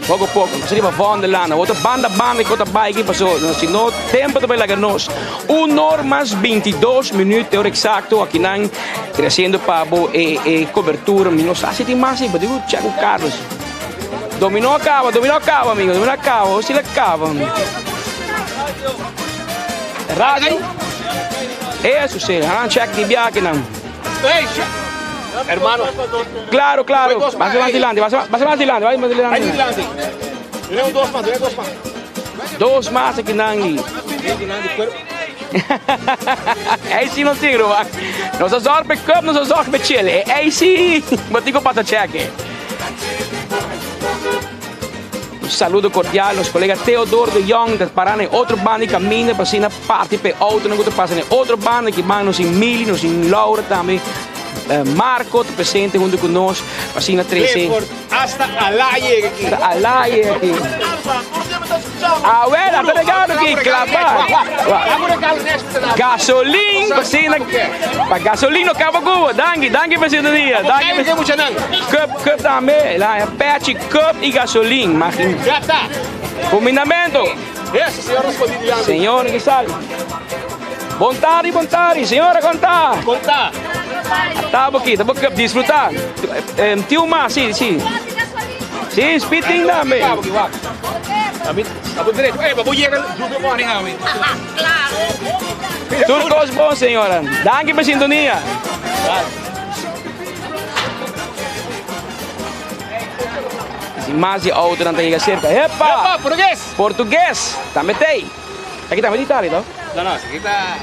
Poco poco nos riba Vondelana, otro banda banda cu ta bay aki paso si no tempo ta bay laga nos. Un or mas 22 minuut te ora exacto akinan treciendo pa bo e e cobertura. Mi no sa si tin mas ey, pero digo check cu Carlos. Dominó a caba, dominó a caba amigo, dominó a caba, o si la caba. Radio? Eso si, hanan check di biakinan. Hermano. Claro, claro. Pasa más delante, pasa, pasa más delante, vai más delante. Ahí delante. Dune dos más, dune dos más. Dos más aquí nangi. Ey sí no tin, Ruman. Nos a zorg pe cup, nos a zorg pe chile. Ey sí, bo tin ku pasa cheque. Un saludo cordial nos colega Theodor de Jong ta para na e otro banda di caminda pa asina parti pa e autonan cu ta pasa na e otro banda ki ban nos tin Mili, nos tin Laura tambe, Marco ta presente hunto cu nos pa asina trece. Clifford hasta Alá yega aki. Hasta Alá yega aki. Awel, ata regalo aki, clapa. Gasolin pa asina, pa gasolin no caba cu bo. Danki, danki pa sintonia. Danki pa. Cup, cup tambe, la pechi. Cup y gasolin, magin. Ya ta. Combinamento. Eso, señor respondi dilanti. Señor, que sal. Bon tardi, bon tardi, señora, con ta? Con ta? Ta boquita, bo cup disfruta. Tiu mas, si, si. Si, speeding tambe. Abo derecho. Eh, bo llega, yo me maneja, Claro. Tur cos bon, señora. Danki pa sintonia. Si mas di autonan ta yega cerca. Epa! Epa, portugues! Portugues! Tambe t'ey. Aki tambe di Italia, to? No, no, esaki ta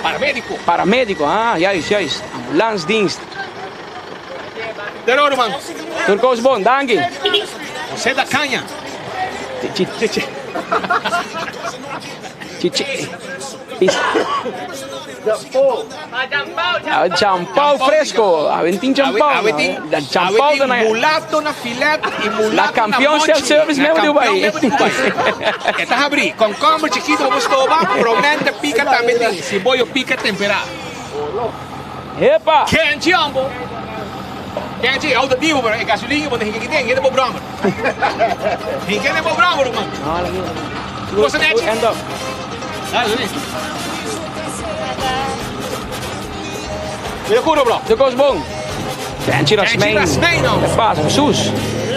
paramédico. Paramédico, ah, juist, juist. Ambulansdienst. Ter oro, man. Tur cos bon, danki. José da Caña. Chi, chi, chi. Chi, chi. Champao fresco, awentin champao. Champao ta na. Mulato na filet y mulato na campeón self service memo di Dubai. E ta habri, concomber chiquito bo stoba, promente pica tambe tin, siboyo pica tempera. Epa! Kenchi ambo. Kenchi, auto divo pero e gasolina bo ta hinca kiten, hinca bo brommer. Hinca bo brommer man. Cosa nechi? Mira curo bro. De cos bon. Tenchi Rasmijn. E pasa, Jesus.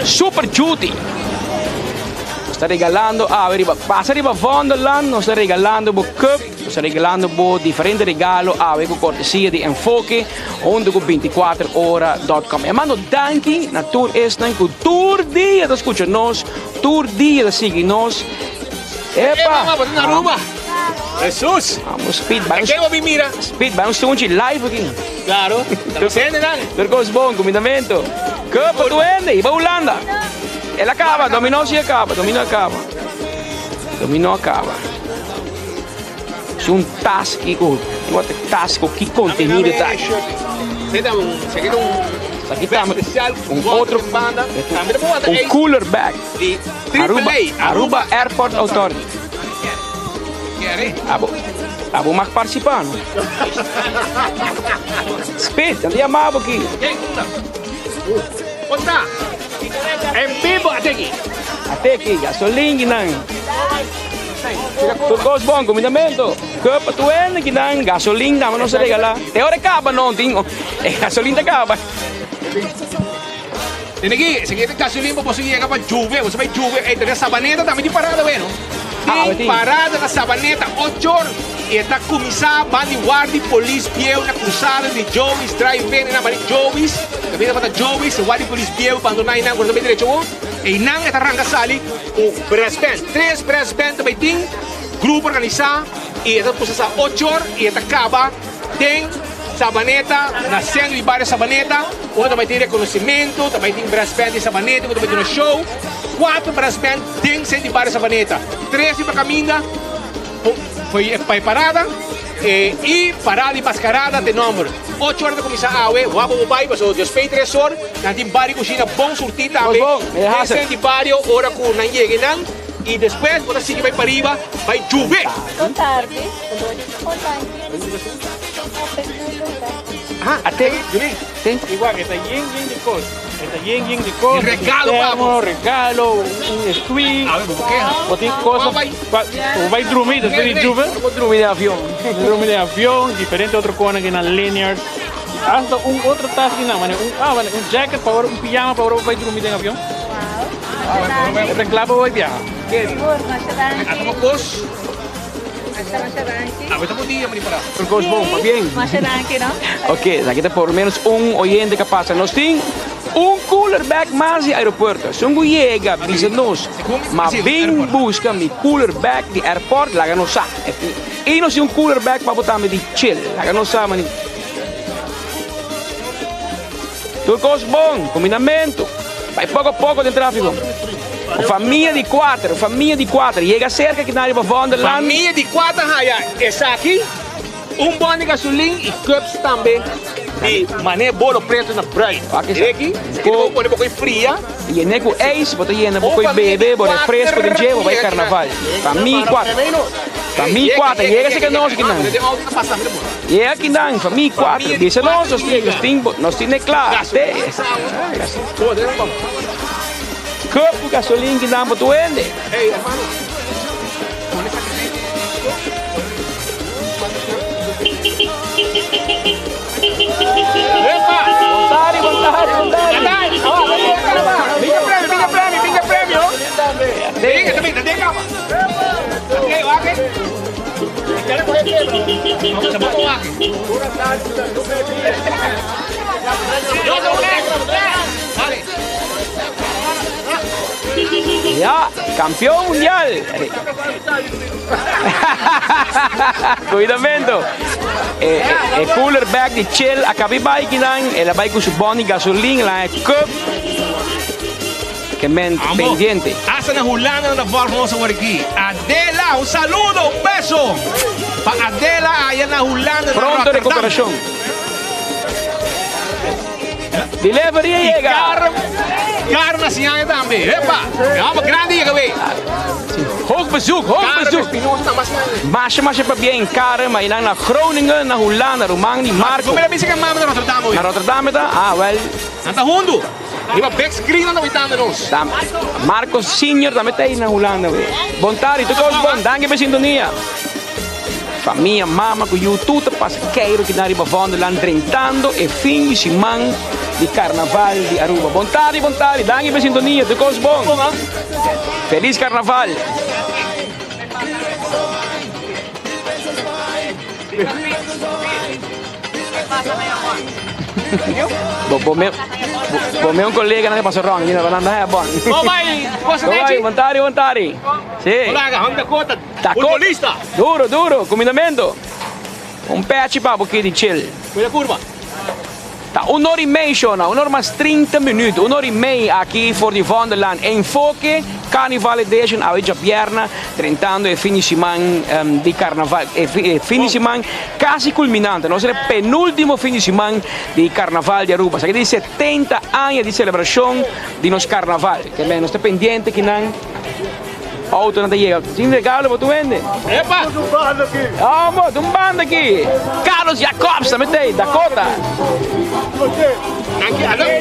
Super Judy. Nos ta regalando awe riba, pasa riba Vondelland, nos ta regalando bo cup, nos ta regalando bo diferente regalo awe ku kortesia di Enfoke hunto ku 24ora.com. E mando danki na tur esnan ku tur dia ta skucha nos, tur dia ta sigui nos. Epa! Mama, na Aruba. Jesus. Vamos, speed, vai Aqui eu mira. Speed, vai um stunchi live aqui. Claro. Tur, tur cos bon, comindamento. Cup, duende, iba Holanda. El acaba, dominó sí acaba, dominó acaba. Dominó acaba. Es un tas ki ku, wat tas ku ki contenido ta. Aquí está un otro banda, un cooler bag. Aruba, Aruba Airport Authority. Abo, abo mag participar, no? Speed, andi amabo aqui. Onde En vivo, até aqui. Até aqui, gasolina nan. Tur cos bon, comindamento. Cup tu en ki nan, gasolina dama no se regala. Te ora caba no, tin. E gasolina caba. Tiene que, se quiere gasolina, você llega para Juve, você vai Juve, eh, tem Sabaneta também de parada, bueno. Tem parada na Sabaneta, 8 horas. E está começar bandi guardi police pieu na cruzada de Joey's Drive-In na bandi Joey's. Também para Joey's, guardi police pieu, abandonar e não, guarda bem direito. E não está arranca sali o brass band. Três brass band também tem grupo organizado e está processar 8 horas e está acaba tem Sabaneta, na centro de bairro Sabaneta, onde também tem reconhecimento, também tem brass band de Sabaneta, onde também tem um show. Quatro brass band tem centro de bairro Sabaneta. Três para caminha, foi para parada, eh, e parada e mascarada de número. 8 horas de começar a awe, wapo bai, passou despeito 3 horas, na tem bairro cozinha bom surtir também. Bom, centro de bairro, hora com não chega não. E depois, você sigue vai para riba, vai chover. Boa tarde. Boa tarde. Ah, até tem. Igual, está yin yin de cos. Está yin yin de cos. Regalo, vamos. Regalo, un squeak. A ver, ¿por qué? O tem cosas. O vai dormir, después de lluvia. Dormir de avión. Dormir de avión, diferente otro cona que na linear. Hasta un otro task que na, un, ah, un jacket para un pijama para vai dormir de avión. Wow. Reclamo voy viajar. Hacemos cos. Ah, bom dia, Maripara. Cos bom, pa bien. Ok, aquí está por lo menos un oyente que pasa. Nos tem un cooler bag más de aeropuerto. Se un llega, dice nos, ma bem busca mi cooler bag de airport, la no sa. E nos un cooler bag para botar de chill, la no sa, man. Tur cos bom, combinamento. Vai pouco a pouco de tráfego. Família de quatro, família de quatro. Chega cerca que na área Vondelland. Família de quatro, raia. Essa aqui, um bom de gasolina e cups também. E mané bolo preto na bright. Aqui, aqui, com pone pouco fria. E neco eis, bota yena pouco bebê, bota fresco de jevo, vai carnaval. Família quatro. Família quatro, chega se que nós aqui não. Chega aqui não, família quatro. Dice nós, nós temos, nós temos claro. Cup gasolina que dá para tu ende. Ei, hermano. Epa! Bontari, bontari, bontari. Vinga premio, vinga premio, vinga premio. Venga, venga, venga. Ja, campeón mundial. Cuidamento. Eh, eh, cooler bag di chill, acabi bike dan, el bike con su boni gasolina, la cup. Que men pendiente. Hasta na Holanda na famoso por aqui. Adela, un saludo, un beso. Pa Adela allá na Holanda. Pronto recuperación. Delivery llega. Carmen assim também. Epa, vamos grande llega, wey. Hoog bezoek, hoog bezoek. Masje, masje, bien, Karen, maar je naar Groningen, naar Holanda, Romani, Marco. Como era que mama naar Rotterdam? Naar Rotterdam, ah, wel. Anda junto. Iba big screen anda uitando-nos. Marco Senior também tá aí na Holanda, wey. Bontari, tu goes bon, danke per sintonia. Famia, mama ku yu tur ta pasa keiru kinan riba Vondellaan drentando e fin di siman di Karnaval di Aruba. Bon tardi, bon tardi. Danki pa e sintonia. Tur kos bon. Felis Karnaval. Bo bo me bo me un colega nan pasa rond, nan nan nan bon. Bon bai, cosa Bon bai, bon tardi, bon tardi. Sí. Hola, Honda Dakota. Dakota. Futbolista. Duro, duro, kumindamento. Un pechi pa bo kidi chill. Cuida curva. Ta un ora y mei, Shona, un ora mas 30 minuut. Un ora y mei aki for di Vondellaan. Enfoke Carnival Edition awe djabièrna, drentando e fin di siman di Carnaval. E fin di siman casi culminante. Nos e penultimo fin di siman di Carnaval di Aruba. Esaki di 70 aña di celebracion di nos Carnaval. Ke men nos ta pendiente kinan. Autonan ta yega. Tin regalo pa tur hende. Epa! Amo, ta un banda aki. Carlos Jacobs tambe ta ei, Dakota. Danki, alo. The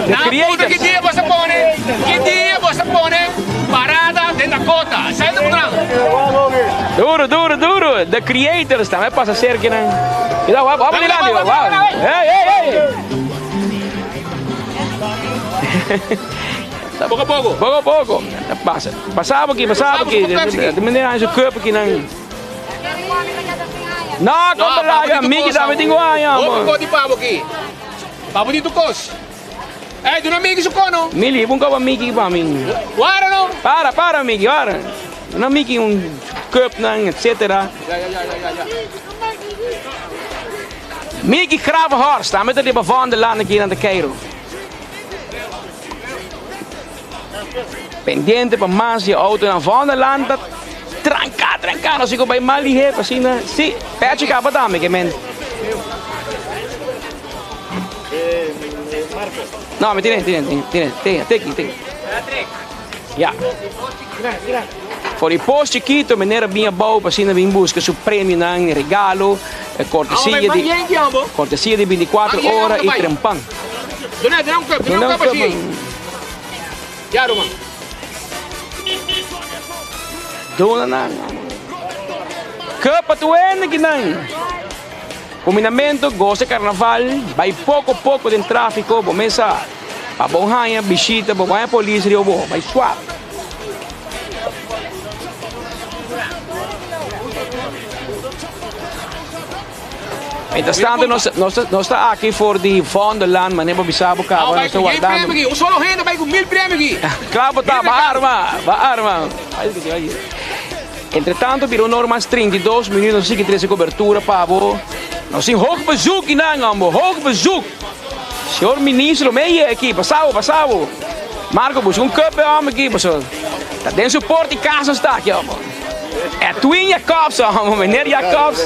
Na puta Creators. ki dia boso pone? Ki dia boso pone parada den Dakota? Sai ta putran. Duro, duro, duro. The Creators tambe pasa cerca nan. Cuidado, wak, wak Dale, dilanti. wak, Wak. wak, wak. Hey, hey, hey. Poko poko. Poko poko. Pasa. Pasa bo aki, pasa bo aki. Di manera haña su cup aki nan. No, kom belaga. Miki tambe tin ku haña. Hopi kos di pabo aki. Pabo di tur kos. Ey, duna Miki su kono. Mili, un kopa Miki pa mi. Wara no. Para, para Miki, wara. Duna Miki un cup nan, etcetera. Ya, ya, ya, ya, ya. Miki Gravenhorst, tambe ta riba Vondelland aki nan ta keiru. Pendiente pa mas di autonan Vondelland ta tranca tranca no si cu bay mal di hep asina si pechi caba tambe ke men no mi tine tine tine tine teki teki ya for di pos chikito meneer a bin abao pa asina bin busca su premionan regalo cortesia di cortesia di 24 ora y trempan. Duna, duna un cup, duna un cup así. Ya, Roman. Duna nan. Cup pa tu hende kinan. Combinamento, goza carnaval, bay poco poco den trafico, bo mesa. Pa bon haña bishita, bo haña polis rio bo, bay suave. Mientras tanto, nos, nos, nos ta aki for di Vondelland, manera bo bisa bo caba, nos ta wardando. Un solo hende bay cu mil premio aki. Klaar bo ta, ba arma, ba arma. Entre tanto, bira un hora mas 32 minuut, nos sigui trece cobertura pa bo. Nos tin hoog bezoek nan, hombo, hoog bezoek. Señor ministro, me ye aki, pasa bo, pasa bo. Marco, busca un cup, hombre, aki, paso. Ta den su porta y casa nos ta aki, hombo. Edwin Jacobs, hombo, meneer Jacobs.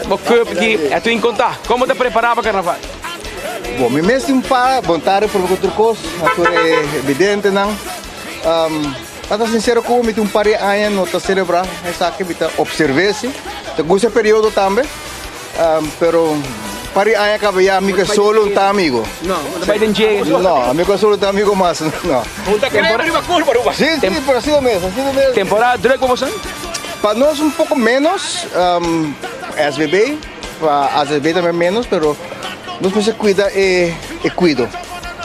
Bo cup aki, Edwin, conta, como ta prepara pa carnaval? Bom, mi mes un pa bon tarde por otro cos, tur evidente nan. Ta sincero cu mi un par di aña no ta celebra esaki, mi ta observe si. Ta gusta periodo tambe. Pero par di aña caba ya amigo solo un ta amigo. No, no bay den dje. No, amigo solo ta amigo mas, no. Junta crema riba curva, Ruba. Si, si, pero asina mes, asina mes. Temporada druk pa boso? Pa nos un poco menos, SBB, pa AZB tambe menos, pero nos mester cuida e, e cuido.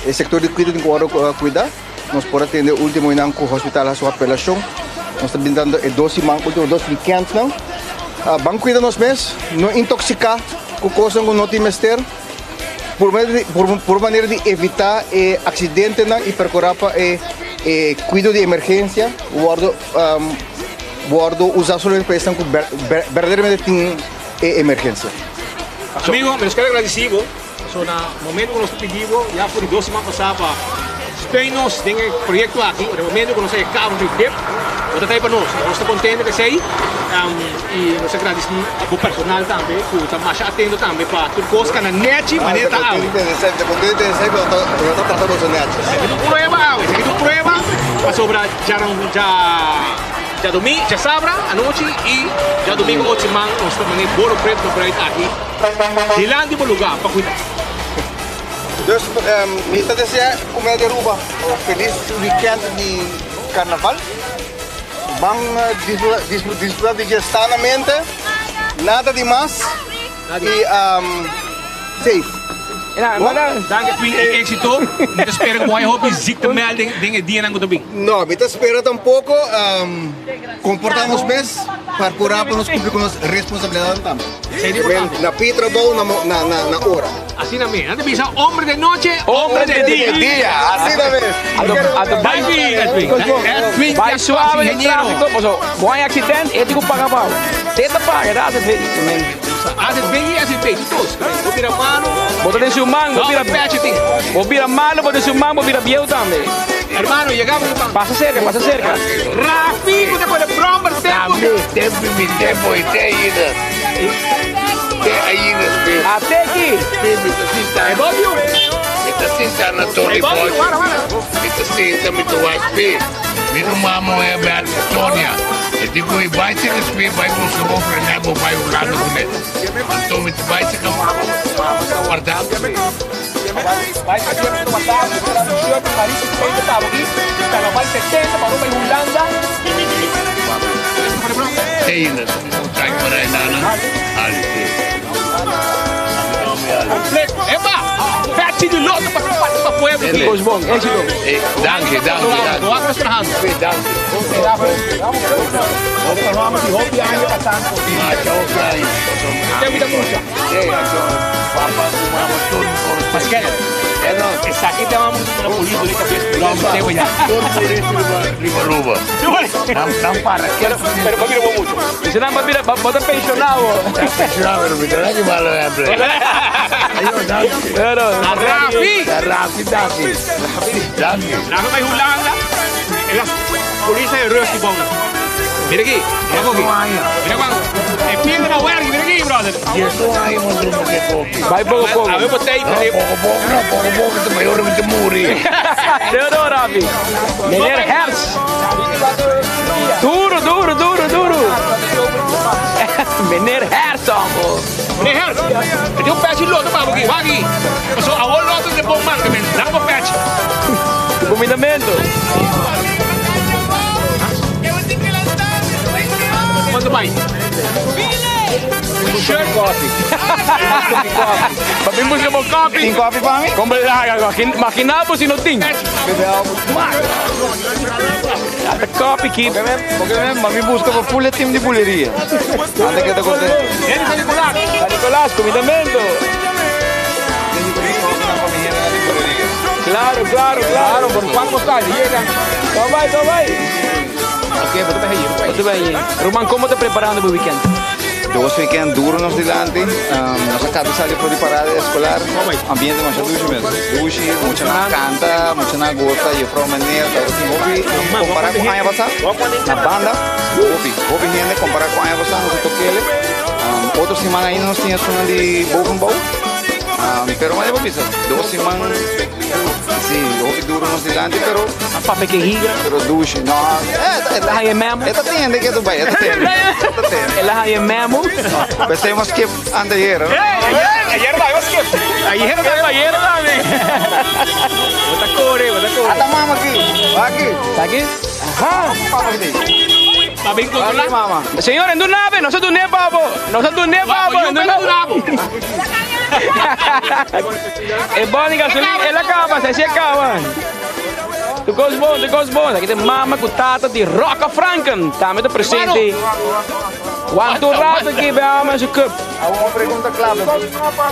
E sector di cuido tin cu ora cuida. Nos por atende ultimo nan cu hospital a su apelacion. Nos ta brindando e dos siman, ultimo dos weekends nan. Ban cuida nos mes, no intoxica cu cosnan cu no tin mester. Por, por, por manera di evita e accidentenan y percura pa e, e cuido di emergencia wordo, wordo usa solamente pa esnan cu ber, ber, verdaderamente tin e emergencia. Amigo, mi nos quiere agradecido. So na momento cu nos ta pidi bo, ya for di dos siman pasa pa steun nos den e proyecto aki, na momento cu nos a caba di dip, bo ta trae pa nos. Nos ta contento cu esey y nos ta gradici bo personal tambe cu ta masha atento tambe pa tur cos cana nechi manera ta awe. Ta contento den esey, pero no ta trata boso nechi. Esaki ta un prueba awe, esaki ta un prueba pasobra djadomingo, djasabra anochi y djadomingo ocho siman nos ta mane bolo preto na bruid aki. Dilanti bo lugá pa cuida. Dus mi ta desea comunidad di Aruba un feliz weekend di carnaval. Ban disfruta di dje sanamente. Nada di mas y safe. Danki Edwin y exito. Mi ta spera cu bo hay hopi ziektemelding den e dianan cu ta bin. No, mi ta spera tampoco. Comporta nos mes, percura pa nos cumpli cu nos responsabilidadnan tambe. Na pi trabou na ora. Asina mes. Nan ta bisa hombre de noche, hombre de dia. De dia, asina mes. Danki Edwin. Edwin Bai suave den trafico, paso bo hay accident, e tin cu paga pa bo. Te ta paga, ta AZV. AZV y AZV, tur dos. Bo bira malo. Bo ta den su man, bo bira Bo bira malo, bo den su man, bo bira bieu tambe. Hermano, yegamos e Pasa cerca, pasa cerca. Rafi, cu ta pone brommer tempo. Tambe, tempo mi tempo y te ainda. Te ainda speel. Ate aki. Sí, mi ta sinta. E Bobby. Mi ta sinta na Tony Boy. Mi ta sinta, mi ta wak speel. Mi ruman muhé bel Sonia. E di ku mi bai seka speel, bai buska bo frená, bo bai Hulanda kuné. Anto mi ta bai seka mama, mama ta warda mi. Bai pa Jeffrey tuma tabu, ku ta un shirt di Mauricio Peter tabu aki, Carnaval 70 pa Aruba y Hulanda. Eina, su muchacho para enana, Ali. Completo. Epa! Fechi di loto pa pa pueblo. Ele. Cos bon, éxito. Eh, danki, danki, danki. Bo wak nos trahando. Danki. Macha hopi aña. Tempo ta mucha. Papa ku mama tur por Pascal, esaki ta mama ku polis dor di kabes blòm tempo ya. Tur polis riba riba Aruba. Nan nan para Pero pero pa bira bo mucho. Dice nan pa bira bo ta pensionado. Pensionado pero mi ta na ki malo ejemplo. Ayo danki. Pero Rafi. Rafi danki. Danki. Rafi bai Hulanda. E las polis a e rusty bon. Mira aki, mira aki. Mira cuando e pierde na werk, mira aki brother. Diesun aña mo drumi ke kopi. Bai poco poco. Awe bo tei No, poco poco no, poco poco ta mayor mi ta muri. Teodoro Rafi. Meneer Hertz. Duro, duro, duro, duro. Meneer Hertz, hombre. Meneer Hertz, e tin un pechi loto pa bo aki, wak aki. Paso awor loto den bon man, men dame bo pechi. Comindamento. Cuanto bai? Shirt coffee. Pa mi busca bo coffee. Tin coffee pa mi? Como laga, imagina bo si no tin. Ata coffee ki. Porque men, ma mi busca pa full team di buleria. Ante que te contento. San Nicolás. San Nicolás, comindamento. Claro, claro, claro. Por cuál postal llega. Todo bai, todo bai. Ok, bo ta bay. Todo bai. Roman, como ta preparando pa weekend? Dos weekend duro nos dilanti. Nos a caba di sali for di parada escolar. Ambiente masha dushi mes. Dushi, muchanan canta, muchanan goza, juffrouw, meneer. Ta tin hopi compara cu aña pasa. Na banda, hopi, hopi hende compara cu aña pasa nos a tokele. Otro siman ainda nos tin esunnan di bovenbouw. Pero mane bo bisa, dos siman, si, hopi duro nos dilanti, pero. Papia ke higra. Pero dushi, no. El a haña e memo. E ta tende ke tu bai, e ta tende. E ta tende. El a haña e memo. P'esei hemos skip anteayer. Ayer tambe hemos skip. Ayer tambe. Ayer tambe. Bo ta kore, bo ta kore. Ata mama aki. Aki. Ta aki? Aha. Papa aki. Pa bin kontrola. Mama. Señor, en duna be, nos a dun'é pa bo. Nos a dun'é pa bo. En duna bo. E bon di gasolina, el a caba, si a caba. Tu cos bon, tu cos bon. Aki tin mama cu tata di Rocca Franken. Tambe ta presente. Cuanto rato aki be ama su cup. Awor un pregunta clave.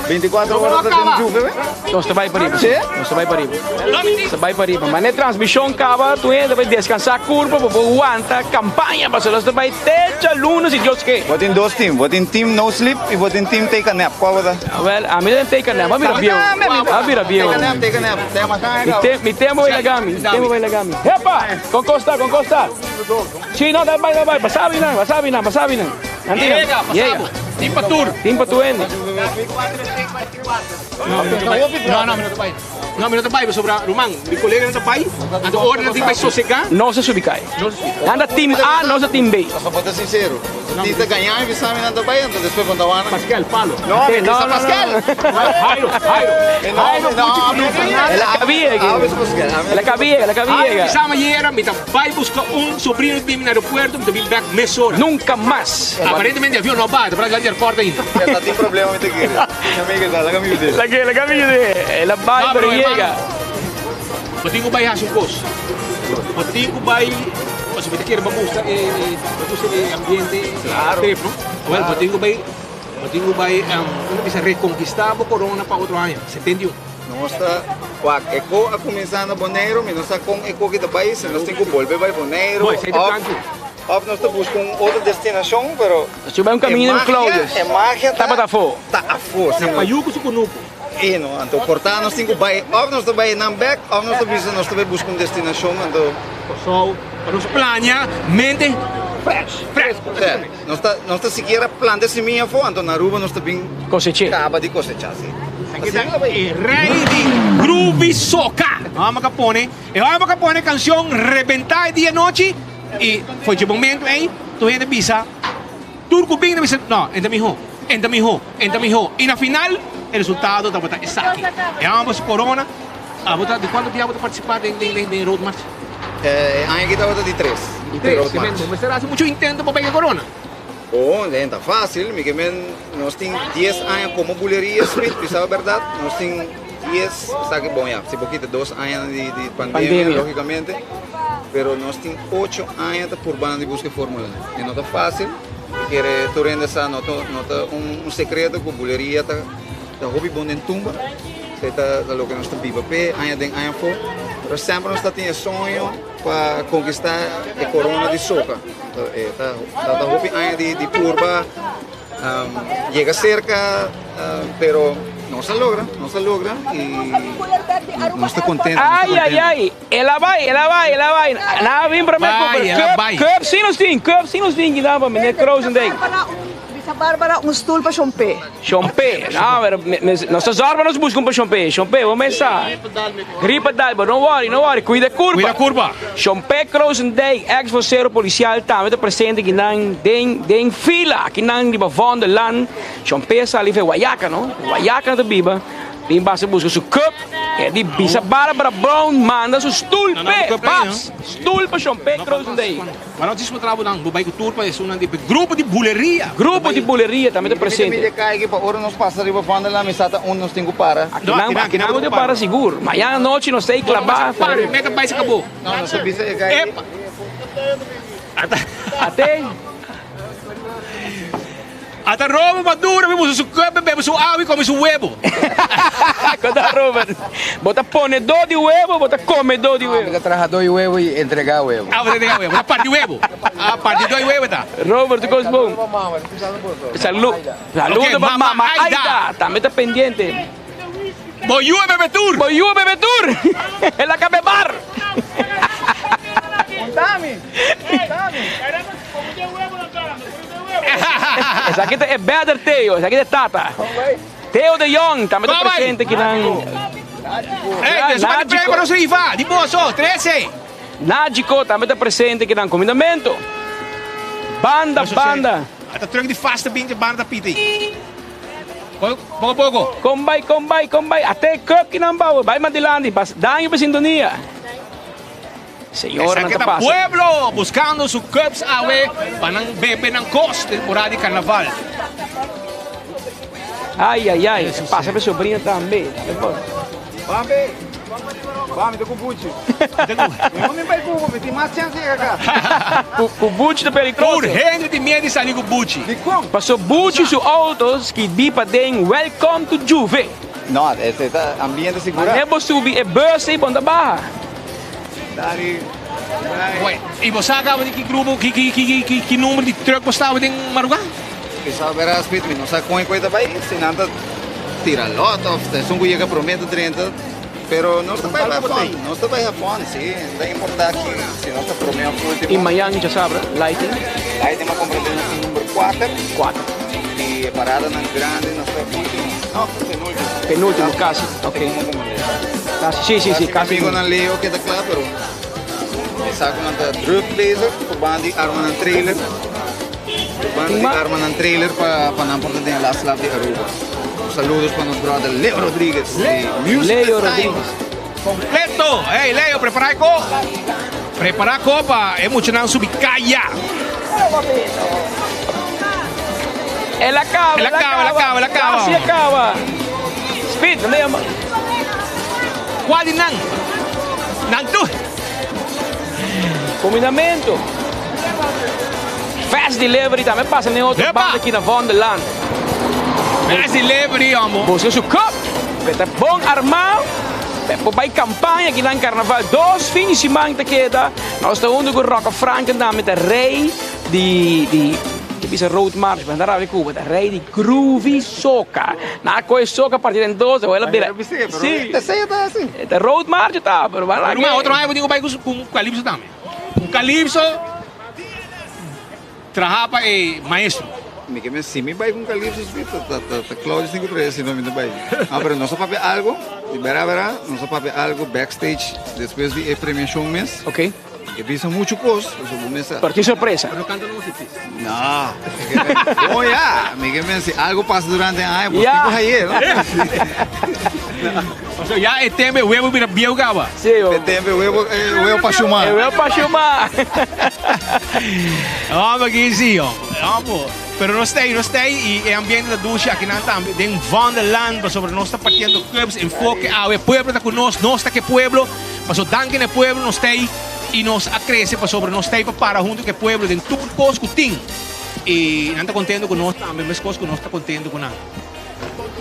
24 horas ta den juve be? Nos ta bay pariba. Sí? Nos ta bay pariba. Nos ta bay pariba. Ma ne transmision caba, tu hende ta bay descansa curpa pa por wanta campaña. Pasobra nos ta bay te djaluna si Dios ke. Bo tin dos team. Bo tin team no sleep y bo tin team take a nap. Cual bo ta? Wel, ami ta den take a nap. A bira bieu. A bira bieu. Take a nap, take a nap. Tema Mi tempo bay laga mi. Mi tempo bay laga mi. Hepa! Con costa, con costa. Si, no, ta bay, ta bay. Pasa binan, pasa binan, pasa binan. Yega, pasa bo. Tin pa tur. Tin pa tur hende. No, no, mi no ta bay. No, mi no ta bay pasobra ruman, mi coleganan ta bay. Anto ora nan tin bai sosegá. Nos a subi kai. Nan ta team A, nos ta team B. Pasobra bo ta sincero. Si ta gañá mi bisa mi nan ta bai, anto despues bo ta wak nan. Paskel, palo. No, mi bisa Paskel. Jairo, Jairo. Jairo Puchi ku Luca. El a kabia aki. El a kabia, el a kabia. Jairo bisa mi ayera mi ta bai buska un sobrino di mi na aeropuerto, mi ta bin bek mesora. Nunca mas. Aparentemente e avion no a bai, ta para dilanti airport ainda. Ta tin problema mi ta kere. Laga mi yude. Laga mi yude. El a bai pero yega. Bo tin ku bai hasi un kos. Bo tin ku bai, pasobra bo ta kere bo gusta e, bo gusta e ambiente, e trip, no? Awel, bo tin ku bai, bo tin ku bai, un ta bisa rekonkistá bo korona pa otro aña, 71. Nos ta wak e ko a kuminsá na Boneiru, mi no sa kon e ko ki ta bai, si nos tin ku bolbe bai Boneiru òf nos ta buska un otro destinashon, pero e magia ta afó. Na Payuku su kunuku. E no, anto por ta nos tin ku bai òf nos ta bai nan bèk òf nos ta bisa nos ta bai buska un destinashon anto. Kòrsou pa nos plania mente fresh, fresco. Sí, nos ta nos ta sikiera planta e simia afó anto na Aruba nos ta bin Kosech'é. kaba di kosechá, sí. Aki ta e rei di groovy soca. Hòmber ka pone, e hòmber ka pone kanshon rebentá e dia anochi i for dje momento ei tur hende bisa. Tur ku bin ta bisa, No, e ta mihó, e ta mihó, e ta mihó. I na final, e resultado tabata esaki. E hòmber su korona. Abo ta, di kuantu bia abo ta partisipá den den den Road March? E aña aki tabata di tres. Di tres. Ke men bo mester hasi muchu intento pa bai ke korona. Oh, den ta fásil. Mi ke men nos tin dies aña komo Buleria Street, bisa bèrdat. Nos tin dies, esaki bon ya, si bo kita dos añanan di di pandemia, lógikamente. Pero nos tin ocho aña ta purbando di buska e fórmula. E no ta fásil, kere tur hende sa, no ta no ta un sekreto ku buleria ta ta hopi bon den tumba. Esei ta ta loke nos ta biba p'e aña den aña afó. Pero semper nos ta tin e soño pa konkistá e korona di soka. E ta ta hopi aña di di purba yega serka, pero nos a logra, nos a logra i nos ta kontento. Ai ai ai. El a bai, el a bai, el a bai. Nan a bin prome cu Bai, el a bai. Cup si nos tin, cup si nos tin kinan pa meneer Krozendijk. Bisa Barbara un stoel pa Shompe. Shompe, no, pero nos ta zorg pa nos busca un pa Shompe. Shompe, bo mes sa. Gripa dal, but no worry, no worry, cuida curpa. Cuida curpa. Shompe Krozendijk, ex vocero policial, tambe ta presente kinan den den fila, kinan riba Vondellaan. Shompe a sali fe Guayaca, no? Guayaca nan ta biba. Bin basa busca su cup. E di bisa Barbara Brown manda su stoel p'e. Paps, stoel pa Shon Pe Krozendijk. Ma no djis mostrá bo nan, bo bai ku tur pa esunnan di grupo di buleria. Grupo di buleria tambe ta presente. Mi ta kai aki pa ora nos pasa riba Vondellaan mi sa ta unda nos tin ku para. Akinan, akinan bo tin para sigur. Mañana anochi nos ta ei klabá. Pare, meta bai se kabó. No, nos ta bisa e kai. Epa. Ate. Ata Robert Maduro mi busa su cup, bebe su awa y come su huevo. Kota Robert, bo ta ponedó di huevo o bo ta comedó di huevo? Mi ta trahadó di huevo y entregá huevo. Ah, bo ta entregá huevo, bo ta parti huevo. Ah, partidó di huevo ta. Robert, tu cos bon. Salu, saludo pa mama Aida, tambe ta pendiente. Bo yu a bebe tur. Bo yu a bebe tur. El a cabe bar. Contami, contami. Esaki ta e better Theo, esaki ta e tata. Theo de Jong tambe ta presente kinan. Ey, su manda premio pa nos rifa, di boso, 13. Nagico tambe ta presente kinan comindamento. Banda, banda. Ata truck di fast ta binti banda ta pita ey. Poco poco. Kon bai, kon bai, kon bai. Ate cup kinan bawe, bai mas dilanti, bas daño pa sintonia. Señor, nan Esaki ta ta pasa. pueblo buscando su cups awe pa nan bebe nan cos temporada di carnaval. Ay, ay, ay. Pasa pa e sobrino tambe. Bambi, bambi ta ku Buchi. Mi no mi bai ku bo, mi tin mas chance yega kas. Ku Buchi ta peligroso. Tur hende tin miedu di sali ku Buchi. Dikon? Paso Buchi su auto skibí paden Welcome to Juve. No, ese ta ambiente sigurá. Mane bo subi e bus ei bon ta baha. Bueno, y bo sa caba di ki grupo, ki, ki, ki, ki, ki numero di truck bo staba den maruga? Mi sa bera Smith, mi no sa con e coe ta bay, si nan ta tira lot of esun cu yega prome ta drenta, pero nos ta bay have fun, nos ta bay have fun, si, no ta importa ki, si nos ta prome of ultimo. Y mañan djasabra, lighting? Lighting a comprende nos ta number cuater. Cuater. Y e paradanan grandi nos ta ultimo, no, penultimo. Penultimo, casi, ok. Si, si, si, kasi. Amigonan Leo keda kla, pero e sakunan ta druk bezig ku banda di arma nan trailer. Ku banda di arma nan trailer pa pa nan por ta den e last lap di Aruba. Saludos pa nos brother Leo Rodriguez di Music Leo Time. Rodriguez. Completo! Hey Leo, prepara e ko. Prepara ko pa e muchanan subi kaya. El a caba, El a caba, el a caba, el a caba. Casi a caba. Speed, nan ta yama. Cual di nan? Nan tur. Combinamento. Fast delivery tambe pasa den otro Epa! banda aki na Vondelland. Fast delivery, homo. Busca su cup. Pe ta bon armá. Pe por bai campaña aki nan carnaval. Dos fin di siman ta keda. Nos ta hunto cu Rocco Franken tambe ta rey di di ke bisa road march pero nan ta rabia cu ta rey di groovy soca. Nan a coge soca parti den dos awor el a bira si ta road march ta pero ban laga. Ruma otro aña bo tin cu bai cu calypso tambe. Un calypso traha pa e maestro. Mi ke men si mi bai ku Calypso Smith ta ta ta ta Claudio tin ku trae si no mi ta bai. Ah pero nos a papia algo di bera bera nos a papia algo backstage despues di e premiacion mes. Ok. Mi ke bisa mucho kos pasobra bo mes sa. Pero tin sorpresa. Pero no canta nos difícil. No. Mi ke men bon ya mi ke men si algo pasa durante e aña bo tin ku haye no. Pasobra ya e tempo e webo bira bieu caba. Sí, E tempo e webo e webo pa shuma. E webo pa shuma. Homber ki si homber. Homber. Pero nos ta ei, nos ta ei y e ambiente ta dushi akinan tambe den Vondelland pasobra nos ta partiendo cups, enfoke awe pueblo ta cu nos, nos ta cu e pueblo, pasobra danki na e pueblo nos ta ei y nos a crece pasobra nos ta ei pa para hunto cu e pueblo den tur cos cu tin y nan ta contento cu nos tambe mescos cu nos ta contento cu nan.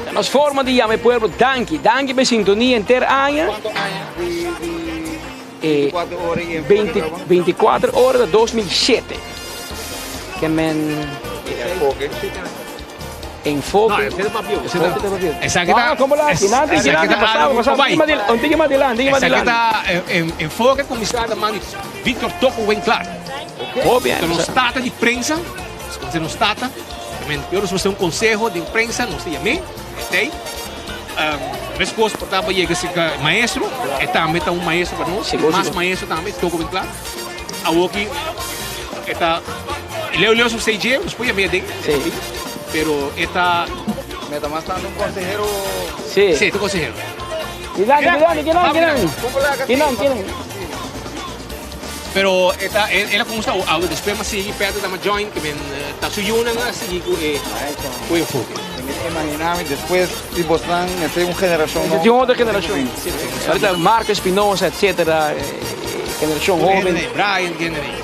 Ta nos forma di yama e pueblo danki. Danki pa e sintonia henter aña. Cuanto aña di 24 ora y enfoke ta? 24 ora ta 2007. Ke men. Enfoke. Enfoke. Esaki ta. Como la adelante, adelante, pasado, pasado. Un tiki mas adelante, un tiki mas Esaki adelante. ta enfoke kuminsá ta man di Victor Toko Winklaar. Hopi aña. Nos tata di prensa. Nos nos tata. Amen. Yo nos un conseho den prensa, nos te llamé, estei. Mescos por taba yega cerca maestro, e tambe ta un maestro pa nos, mas maestro tambe, toko ben kla. Awoki e ta Leo Leo su CJ, nos por llamé den. Sí. Pero e ta Me ta mas tanto un consehero. Sí. Sí, ta consehero. Kinan, kinan, kinan, kinan. Kinan, kinan. Pero e ta el a cuminsa awe despues m'a sigui Pedro ta m'a join ke men ta su yunan a sigui ku e ku e enfoke. Mi ta imagina mi despues di bosnan mester un generashon Mester tin otro generashon. Ahorita Marco Espinosa etcetera generashon hoben. Brian Kennedy.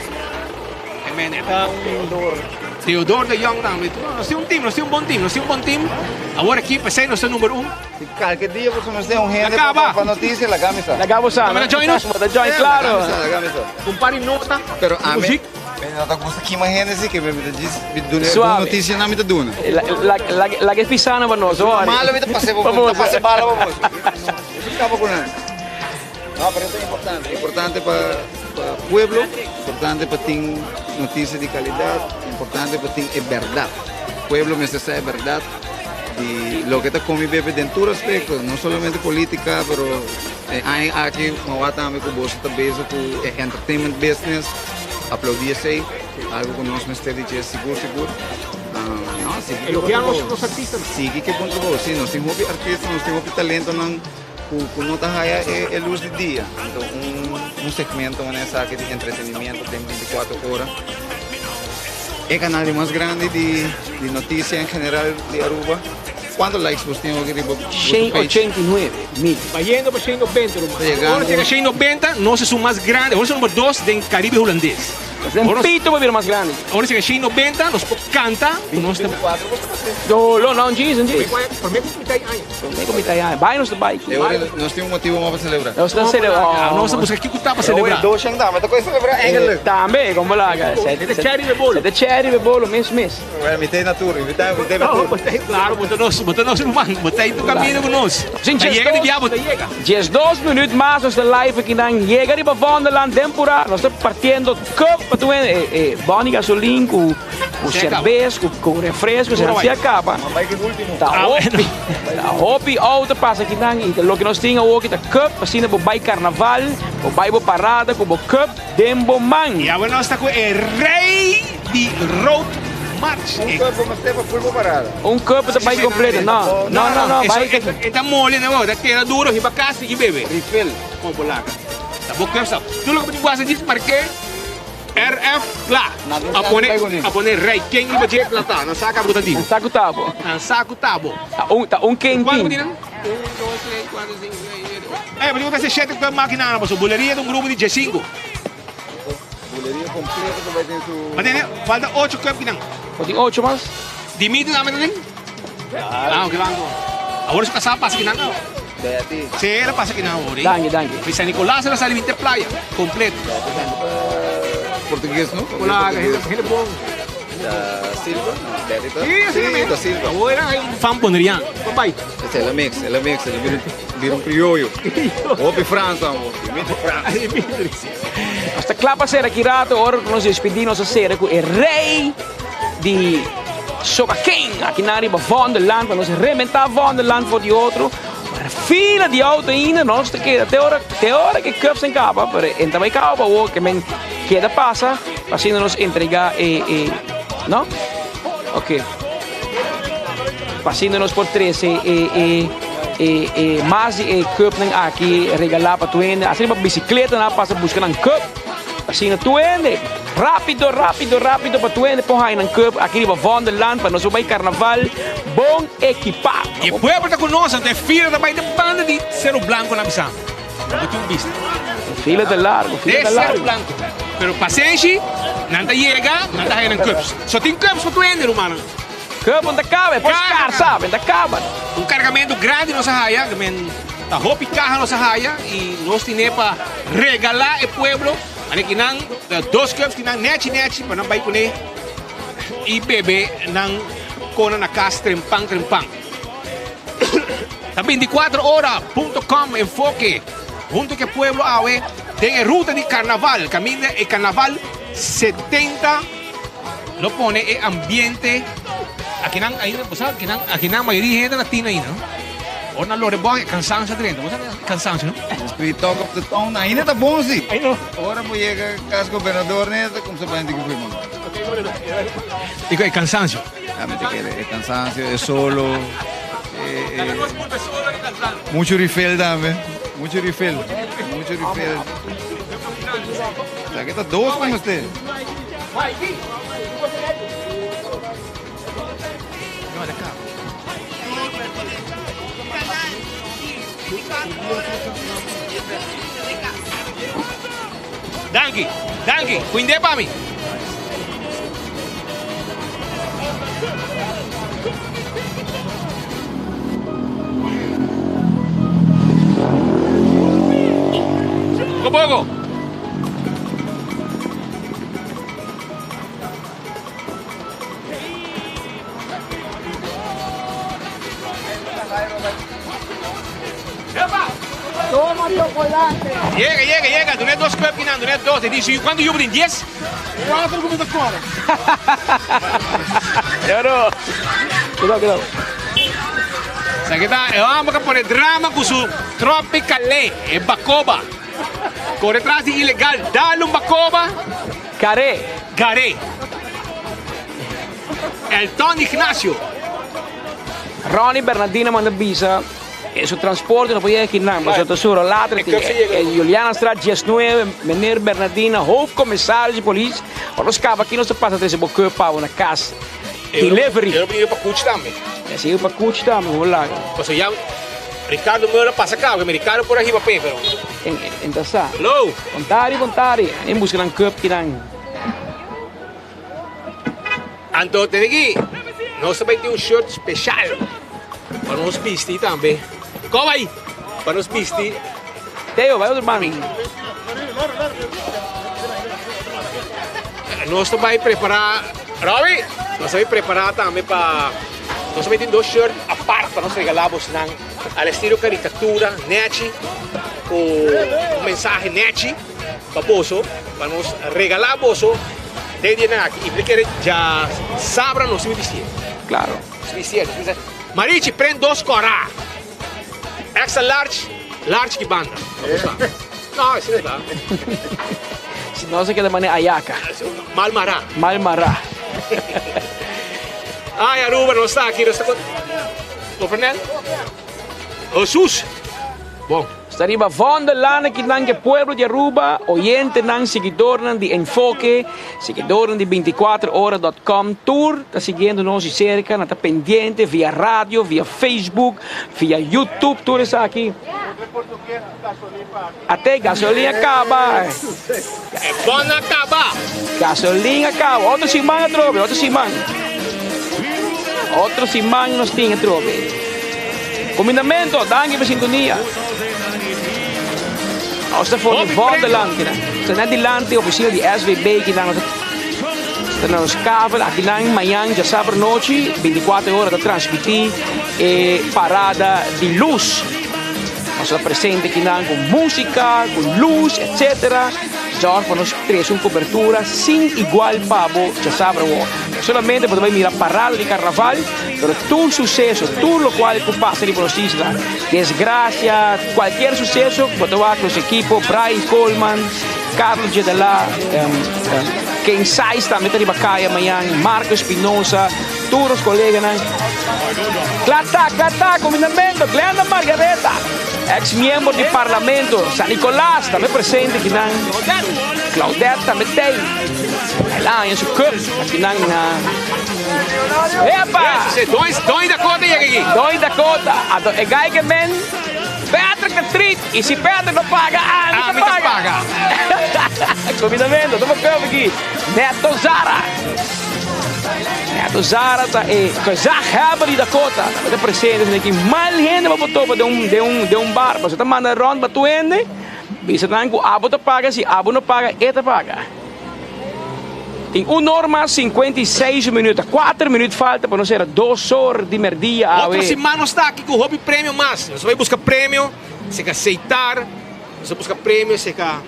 E men e ta un Theodor de Jong tambe. Nos tin un team, nos tin un bon team, nos tin un bon team. Awor aki p'esei nos ta number un. Si kalke dia boso mester un hende pa notisia, laga mi sa. Laga bo sa. Bo ta join nos? Bo ta join, claro. Laga mi sa, laga mi sa. Un par di nota. Pero ami, Muziek. mi no ta gusta kima hende si, ke mi ta djis mi duna e bon Suave. notisia nan mi ta duna. Laga e pisa nan pa nos, ori. Malo mi ta pasa pa bo, mi ta pasa bala pa boso. Boso kaba ku nan. No, pero ta importante. Importante pa pueblo, importante pa tin notisia di kalidat, importante pa tin e bèrdat. Pueblo mester sa e bèrdat di loke ta komi bebe den tur aspekto, no solamente politika, pero e aña aki mi wak tambe ku boso ta bezig ku e entertainment business, aplaudi esei, algu ku nos mester di dje sigur sigur. No, sigui ke bon trabou, sigui ke bon trabou, si nos tin hopi artista, nos tin hopi talentonan. Ku no ta haya e lus di dia. Anto un segmento manera esaki di entretenimiento den 24 ora. E kanal di mas grandi di notisia en general di Aruba. Kuantu likes bos tin hopi riba boso page? 189 mil. Bayendo pa 190 ruman. Ora chega 190 nos esun mas grandi. Ora esun number dos den Caribe Hulandes. Den pito por bira mas grandi. Ora chega 190 nos por canta ku nos ta. Dolo no un djis un djis. Prome ku mitad aña. Prome ku mitad aña. Bai nos ta bai. E ora nos tin un motibo mas pa celebra. Nos ta celebra. Nos ta busca kico ta pa celebra. E ora doshen tambe ta koe celebra eigenlijk. Tambe como laga. E ta cherry be bolo. E ta cherry be bolo mes mes. Bueno, mi ta na tur, mi ta mi ta na tur. Claro, bo ta nos, bo ta nos ruman, bo ta tu camino cu nos. Ta yega di bia, bo ta yega. 12 minuut mas nos ta live aki nan yega riba Vondelland den pura nos ta partiendo cup pa tu e e boni gasolin cu. Ku serbes, ku refresco, si nan a kaba. Ta hopi, ta hopi auto pasa akinan i loke nos tin awor ta cup, asina bo bai karnaval, bo bai bo parada ku bo cup den bo man. I awe nos ta ku e rei di road march. Un cup bo mester pa ful bo parada. Un cup ta bai completo, no, no, no, no, bai. E ta moli na bo, ta keda duro, hiba kas sigui bebe. Refill. Kon bo laga. Ta bo cup sa. Tur loke bo tin ku hasi djis marke. RF kla. A pone a pone rei ken riba dje kla ta. Nan sa kaba ku ta di. Nan sa ku ta bo. Nan sa ku ta bo. Ta un ta un ken Kuantu tin. bo tin nan? Un, dos, tres, kuater, sinku, seis, shete, ocho. Eh, bo tin ku ta hasi shete ku makina nan pasobra buleria ta un grupo di diesinku. Buleria kompleto ta bai den su. Bo tene? Falta ocho cup kinan. Bo tin ocho mas? Dimitri tambe ta den? Ah, oke banco. Awor su kasá pasa kinan awo. Betty. Sí, el a pasa kinan awor. Danki, danki. Fi San Nicolas el a sali binti playa, completo. Betty tambe ta portugues, no? Hola, hende, hende bon. Da Silva? No, Betty ta. Sí, así Sí, da Silva. Awor hay un fan boneriano. Bye bye. Ese el a mix, el a mix, el a bira, bira un criollo. Hopi Frans awor, Dimitri Frans. Dimitri. Nos ta kla pa sera aki rato, ora ku nos despedí nos a sera ku e rei di Sokakein aki nan riba Vondelland pa nos rementá Vondelland for di otro. Fila di auto ainda nos ta keda te ora te ora ke cups en kaba pero en ta bai kaba pa awor ke men keda pasa pa asina nos entrega e e no ok pa asina nos por trese e e e e mas di e cupnan aki regalá pa tur hende asina pa bisikleta nan a pasa buska nan cup asina tur hende Rapido, rapido, rapido pa tur hende por haña nan cup aki riba Vondelland pa nos por bai carnaval bon ekipa. E pueblo ta ku nos, anto e fila ta bai den banda di Seru Blanco nan bisa. Bo tin un bista. E fila ta largo, fila ta largo. De Seru Blanco. Pero pasenshi, nan ta yega, nan ta haña nan cups. So tin cups pa tur hende, rumannan. Cup no ta caba, e por scarsa, e ta caba. Un cargamento grandi nos a haya, ta hopi caha nos a haya y nos tine pa regala e pueblo. Ane ki nan ta dos cups ki nan nechi nechi pa nan bai kuné i bebe nan kona na kas trempan trempan. Ta 24 ora punto com enfoke hunto ku e pueblo awe den e ruta di karnaval kaminda e karnaval 70 lo pone e ambiente akinan ainda bo sa akinan akinan mayoria hende na tin ainda no. Ora nan lora e bòk e kansansio a drenta. Bo sa e kansansio no? Nos talk of the town ainda ta bon si. Ai no. Ora bo yega kas gobernador ne ta kumsa bai di kufri man. Diko e kansansio? Ya mi ta kere e kansansio, e solo, e e muchu refill tambe, muchu refill, muchu refill. Esaki ta dos pa mester. Danki, danki, kuind'é pa mi. Poko poko. Toma chocolate. Yega, yega, yega. Dune dos cup kinan, dune dos. E dice, cuanto yubo tin? Dies? Cuatro cu mi ta core. Yoro. Cuidado, cuidado. Sa ki ta, e homber ka pone drama cu su Tropicale, e bacoba. Core tras di ilegal, dal un bacoba. Caré. Garé. Elton Ignacio. Ronnie Bernardino manda bisa e su transporte no por yega kinan pasobra ta suro later tin e Julianastraat 19 meneer Bernardino hoofdcommissaris di polis ora nos caba aki nos ta pasa trece bo cup pa bo na cas delivery. E lo bini pa Kuch tambe. E lo pa Kuch tambe bo laga. Pasobra ya Ricardo Muller a pasa caba mi Ricardo por a hiba p'e pero. En ta sa. Hello. Bontari bontari en busca nan cup kinan. Anto tene ki nos ta bai tin un shirt special pa nos bisti tambe. Ko bai pa nos bisti. Teo bai otro banda. Nos ta bai prepara Robbie, nos ta bai prepara tambe pa nos ta bai tin dos shirt apart pa nos regala bosnan al estilo caricatura nechi ku un mensahe nechi pa boso pa nos regala boso. Den dianan aki, i mi ta kere dja sabra nos mi bistié. Claro. Nos bistié, nos bistié. Marichi, pren dos kòrá. Extra large, large ki banda. No, asina ta. Si no se keda manera ayaka. Mal mará. Mal mará. Ay, Aruba, nos ta aki, nos ta con... Fernel? Jesus! Bon. Sta riba Vondellaan akinan ke pueblo di Aruba, oyentenan, siguidornan di Enfoke, siguidornan di 24 ora dot com, tur ta siguiendo nos di cerca, nan ta pendiente via radio, via Facebook, via YouTube, tur esaki. Ate gasolin a caba. E bon a caba. Gasolin a caba. Otro siman atrobe, otro siman. Otro siman nos tin atrobe. Comindamento, danki pa sintonia. Nos ta for di Vondeland kinan. Nos ta net dilanti oficina di SVB kinan. Nos ta na nos kavel akinan mañan djasabra nochi 24 ora ta transmiti e parada di luz. Nos ta presente kinan ku músika, ku lus, etc. Zorg pa nos trese un kobertura sin igual pa bo djasabra awor. No solamente bo ta bai mira parada di karnaval, pero tur suseso, tur lokual ku pasa riba nos isla, desgrasia, kualkier suseso, bo ta wak nos ekipo, Brian Koolman, Carlos Jedalá, Ken Sais tambe ta riba kaya mañan, Marco Espinosa, Tur nos coleganan. Cla ta, cla ta, Comindamento, Glenda Margaretha, ex miembro di Parlamento, San Nicolas tambe presente akinan, Claudette tambe tey, el a haña su cup akinan na Epa! Doña Dakota yega aki. Doña Dakota, anto e guy ke men Patrick ta treat y si Patrick no paga, ami ta paga. Comindamento, tuma cup aki, Neto Zara. Neto Zara ta e gezaghebber di Dakota. Tabata presente esaki ki mal hende bo por topa den un den un den un bar. Pasobra ta manda rond pa tur hende, bisa nan ku abo ta paga, si abo no paga e ta paga. Tin un or mas 56 minuut, ta kuater minuut falta pa nos sera dos or di merdia awe. Otro siman nos ta aki ku hopi premio mas. Nos ta bai buska premio, seka Seitar. Nos a buska premio seka.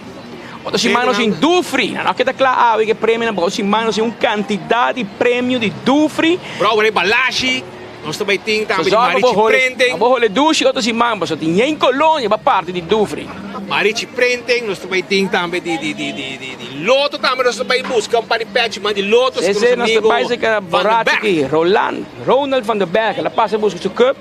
Otro siman nos tin Dufry. Nan no a keda kla awe ku e premionan, pasobra otro siman nos tin un kantidat di premio di Dufry. Brouwer e Balashi, nos ta bai tin tambe di Marichi Printing. Abo hole dushi otro siman, pasobra tin yen kolonia pa parti di Dufry. Marichi Printing, nos ta bai tin tambe di di di di di di Lotto tambe nos ta bai buska un par di pèchi man di Lotto seka nos amigo Nos ta bai seka Van den borracho Berg. aki, Roland, Ronald van den Berg, el a pasa buska su cup.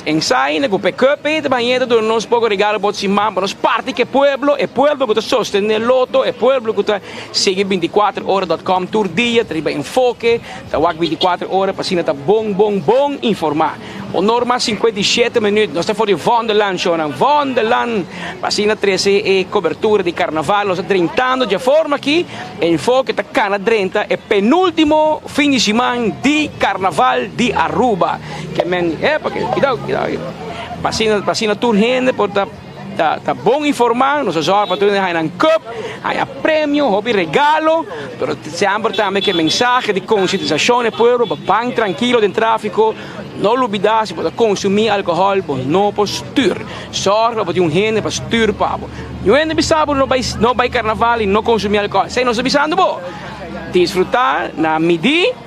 En saina ku PKP ta bañ'é ta duna nos poko regalo pa otro siman pa nos parti ku e pueblo, e pueblo ku ta sostené Lotto, e pueblo ku ta sigui 24 ora dot com tur dia, ta riba enfoke, ta wak 24 ora pa asina ta bon bon bon informá. Honor mas 57 minuut, nos ta for di Vondeland shownan, Vondeland pa asina trese e kobertura di karnaval, nos ta drentando dje forma aki. Enfoke ta kana drenta e penultimo fin di siman di Carnaval di Aruba. Ke men, epa, ke, cuidao, cuidao. Pa asina, pa asina tur hende por ta, ta, ta bon informa, nos a zorg pa tur hende haña nan cup, haña premio, hopi regalo, pero semper tambe ke mensahe di concientisacion na e pueblo pa ban trankilo den trafico, no lubida si bo ta consumi alcohol bo no por stuur. Zorg pa bo tin un hende pa stuur pa bo. Niun hende bisa bo no bai no bai karnaval i no konsumí alkohòl. Esei nos ta bisando bo. Disfrutá na midí.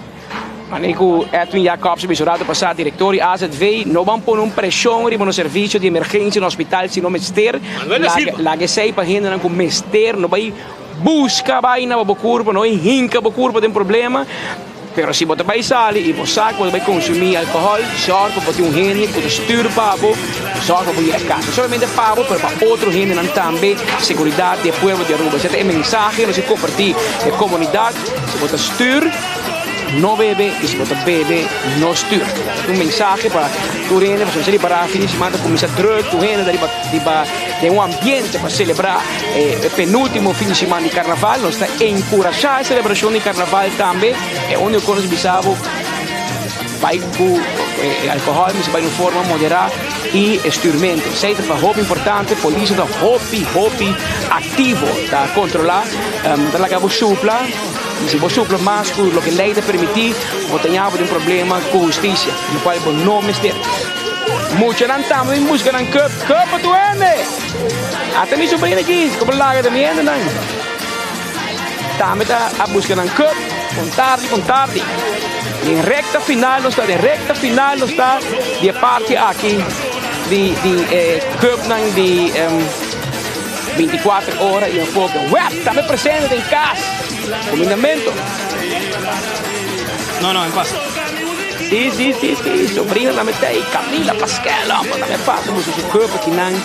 Manera ku Edwin Jacobs a bisa un ratu pasá, direktor di AZV, no ban pone un preshon riba nos servisio di emergensia na hospital si no mester. Laga laga esei pa hendenan ku mester. No bai buska baina pa bo kurpa, no hinka bo kurpa den problema. Pero si bo ta bai sali i bo sa ku bo ta bai konsumí alkohòl, sòrg pa bo tin un hende ku ta stür pa bo, sòrg pa bo yega kas. No solamente pa bo, pero pa otro hendenan tambe, seguridat di e pueblo di Aruba. Esei ta e mensahe ku nos ke kompartí ku e komunidat, si bo ta stür, no bebe, i si bo ta bebe, no stür. Ta un mensahe pa tur hende, pasobra esei riba fin di siman ta kuminsá drùk, tur hende ta riba riba den un ambiente pa selebrá e penúltimo fin di siman di karnaval. Nos ta enkurashá e selebrashon di karnaval tambe. E úniko kos nos bisa bo bai ku e alkohòl mester bai den un forma moderá i e stürmentu. Esei ta hopi importante. Polis ta hopi hopi aktivo ta kontrolá. Ta laga bo supla. Si bo supla mas ku loke lei ta permití, bo ta ña bo den problema ku hustisia, lokual bo no mester. Muchanan tambe bin buska nan cup. Cup pa tur hende! Ata mi sobrina aki, como laga ta mi hendenan. Tambe ta a buska nan cup. Bon tardi, bon tardi. Den recta final nos ta, den recta final nos ta di e parti aki di di e cupnan di 24 ora y enfoke. Web tambe presente den cas. Combinamento. No, no, en pasa. Sí, sí, sí, sí. Sobrina tambe ta ahí. Camila Pascal, hombre, tambe pasa busca su cup aquí nan.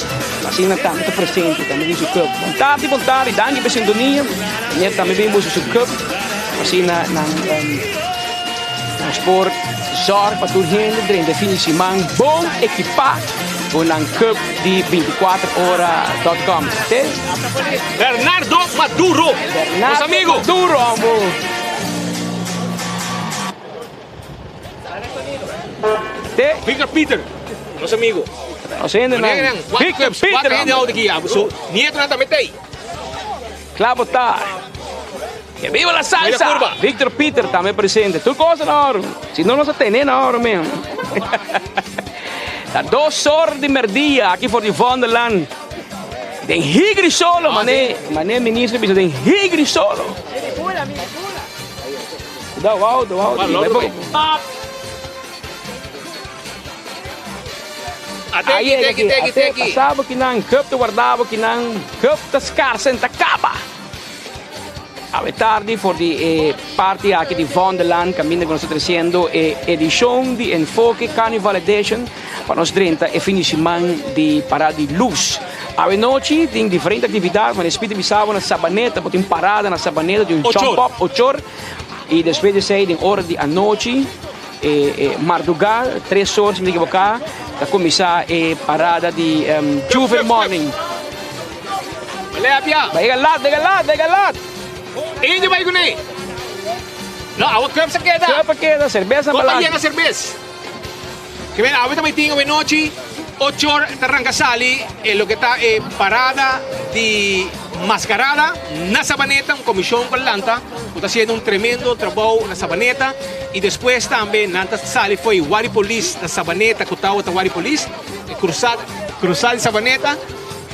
Asina tambe ta presente, tambe tin su cup. Bon tardi, bon tardi. Danki pa sintonia. Meneer tambe bin busca su cup. Asina nan nos por zorg pa tur hende drenta e fin di siman bon ekipá ku nan cup di 24 ora.com. Te? Bernardo Maduro, nos Bernardo amigo. Maduro, hombre. Te? Victor Peter, nos amigo. Nos hende nan. Victor Peter, hende hombre. Aki, su nieto nan tambe tei. Claro ta. Que viva la salsa! Mira curva. Victor Peter tambe presente. Tur cosa na oro. Si no, nos a tene na oro mesmo. Ta 2 or di merdia aki for di Vondellaan. Den higri solo, mané, mané minister bisa den higri solo. Da wow, da wow. Ateki, teki, teki, teki. Pasabo kinan, cup te guardabo kinan, cup ta scarce ta caba. Awe tardi for di e parti aki di Vondellaan, caminda cu nos ta treciendo e edicion di Enfoke Carnival Edition pa nos drenta e fin di siman di Parada di Luz. Awe nochi tin diferente actividad, maar despite bisabo na Sabaneta, bo tin parada na Sabaneta di un jump up, ochor, y despues di esey den ora di anochi, e, e marduga, 3 or, si mi equivoca, ta cuminsa e parada di Juve Morning. Lepia. Llega lat, llega lat, llega lat. Indio bai kuné. No, awa cup sa keda. Cup keda, cerveza Copa balance. llena cerveza. Que ven, awe tambe tin awe nochi, 8 or ta ranca sali, loke ta e parada di mascarada na Sabaneta, un comision cu lanta, cu ta haciendo un tremendo trabou na Sabaneta, y despues tambe nan ta sali foi Wari Police na Sabaneta, cu ta Wari Police, cruza, cruza di Sabaneta,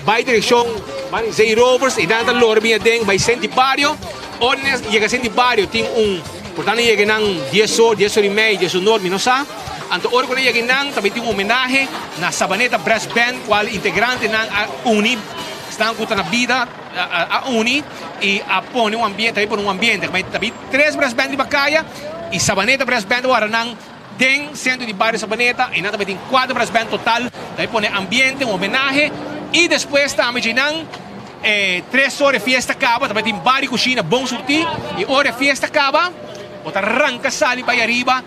bai direccion bai Zee Rovers, y nan ta lora bin aden, bai Senti Barrio, ora yega Senti Barrio tin un, por tanto yega nan 10 or, 10 or y media, 10 or, mi no sa. Anto ora cu yega nan tambe tin un homenahe na Sabaneta Brass Band, cual integrante nan a uni, stan cu na bida a uni y a pone un ambiente, tambe pone un ambiente. Tambe tres brass band riba caya y Sabaneta Brass Band awor nan den centro di barrio Sabaneta y nan tambe tin cuatro brass band total, tambe pone ambiente, un homenahe y despues tambe nan 3 or fiesta caba, tambe tin bar y cushina bon surti y ora fiesta caba, bo ta ranca sali bay ariba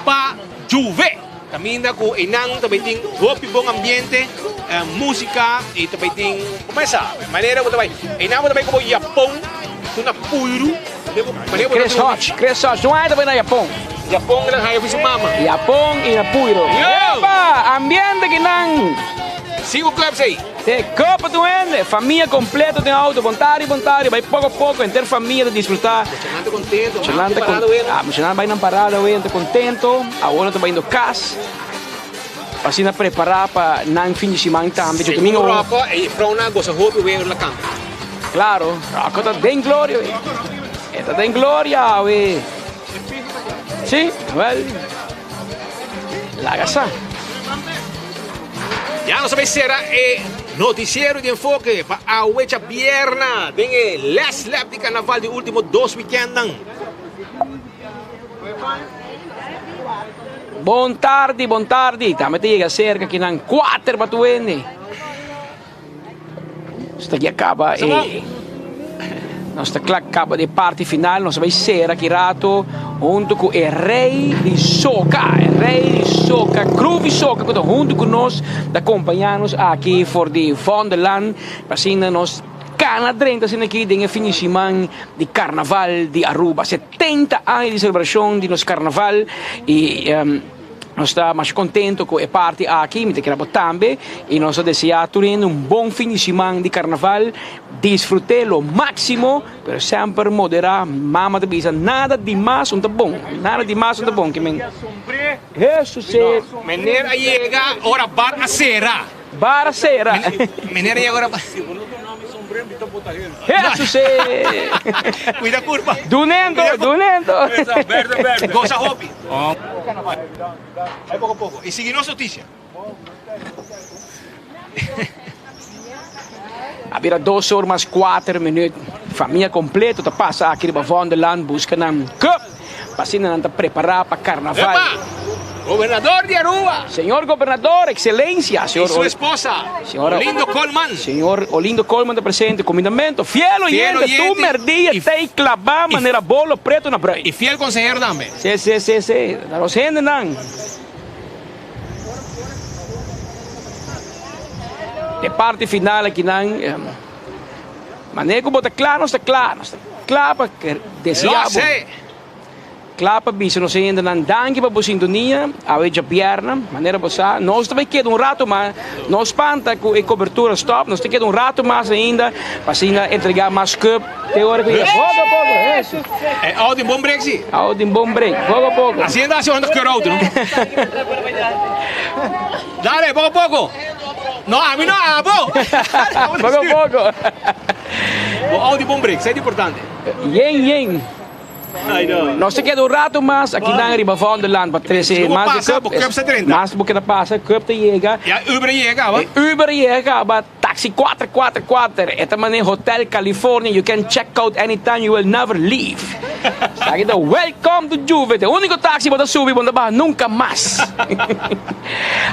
pa Juve. Caminda cu einan tambe tin hopi bon ambiente, musica y tambe tin, cuminsa, manera cu tambe, einan tambe como Japon, na Puru, Chris Hodge, Chris Hodge, no hay tambe na Japon. Japon nan haya su mama. Japon y na Puro. Epa, ambiente kinan. Cinco clubs ey. Te copa tu hende, famia completo den auto, bon tardi, bon tardi, bay poco a poco, enter famia ta disfruta. Chalante contento, Chalante con ah, chalante bay na parada, wey, contento. Awor ta bayendo cas. Asina prepara pa nan fin di siman tambe. Domingo Rocco e Frona goza hopi wey la canta. Claro, Rocco ta den gloria, wey. E ta den gloria, wey. Si, wel. Laga sa. Ya nos bay cera e noticiero di Enfoke pa awe diabierna den e last lap di carnaval di ultimo dos weekend nan. Bon tardi, bon tardi. Tambe ta yega cerca aki nan 4 pa tuende. Esta aki caba e nos ta cla caba di parti final, nos bay cera aki rato hunto cu e rey di soca, e rey di soca, Groovy Soca, cu ta hunto cu nos, ta acompaña nos aki for di Vondellaan, asina nos cana drenta asina aki den e fin di siman di Carnaval di Aruba. 70 aña di celebracion di nos Carnaval y nos ta mas contento cu e parti aki, mi ta kere tambe, y nos ta desea tur un bon fin di siman di Carnaval, disfruta lo maximo, pero semper modera. Mama ta bisa, nada di mas no ta bon, nada di mas no ta bon, ke men. Jesus, Meneer a yega, ora bar a cera. Bar a cera. Meneer a yega, ora. Jesus eh! Cuida curpa. Dunendo, dunendo. Verde, verde. Goza hopi. Ay poco poco. Y sigui nos noticia. A bira dos or mas kuater minuut. Famia completo ta pasa aki riba Vondelland busca nan cup pa asina nan ta prepara pa carnaval. Epa! Gobernador di Aruba. Señor Gobernador, Excelencia, Y señor su esposa, Señora- Olindo Colman. Señor Olindo Colman ta presente, Comindamento, fiel Fiel oyente, oyente tur merdia y- ta claba manera bolo preto na bruid. Y fiel consehero tambe. Si, si, si, si. Ta nos hendenan. E parti final akinan, manera ku bo ta kla, nos ta kla, nos ta kla pa deseá bo. Kla pa bisa nos hendenan danki pa bo sintonia awe djabièrnè. Manera bo sa, nos ta bai keda un rato mas, no spanta ku e kobertura stòp, nos ta keda un rato mas ainda pa asina entregá mas cup te ora ku yega. Poko a poko, eso. E auto tin bon brek si. Auto tin bon brek, poko a poko. Asina ta hasi ora ta keur auto no. Dale, poko a poko. No, ami no, abo. Poko a poko. Bo auto tin bon brek, esei ta importante. Yen yen. Nos ta keda un rato mas akinan riba Vondelland pa trese mas di cup. Mas bo keda pasa, cup ta yega. Ya Uber a yega caba. E Uber a yega caba, taxi cuater cuater cuater. E ta mane Hotel California, you can check out anytime, you will never leave. Esaki ta welcome to Juve. Ta e unico taxi bo ta subi, bo no ta baha nunca mas.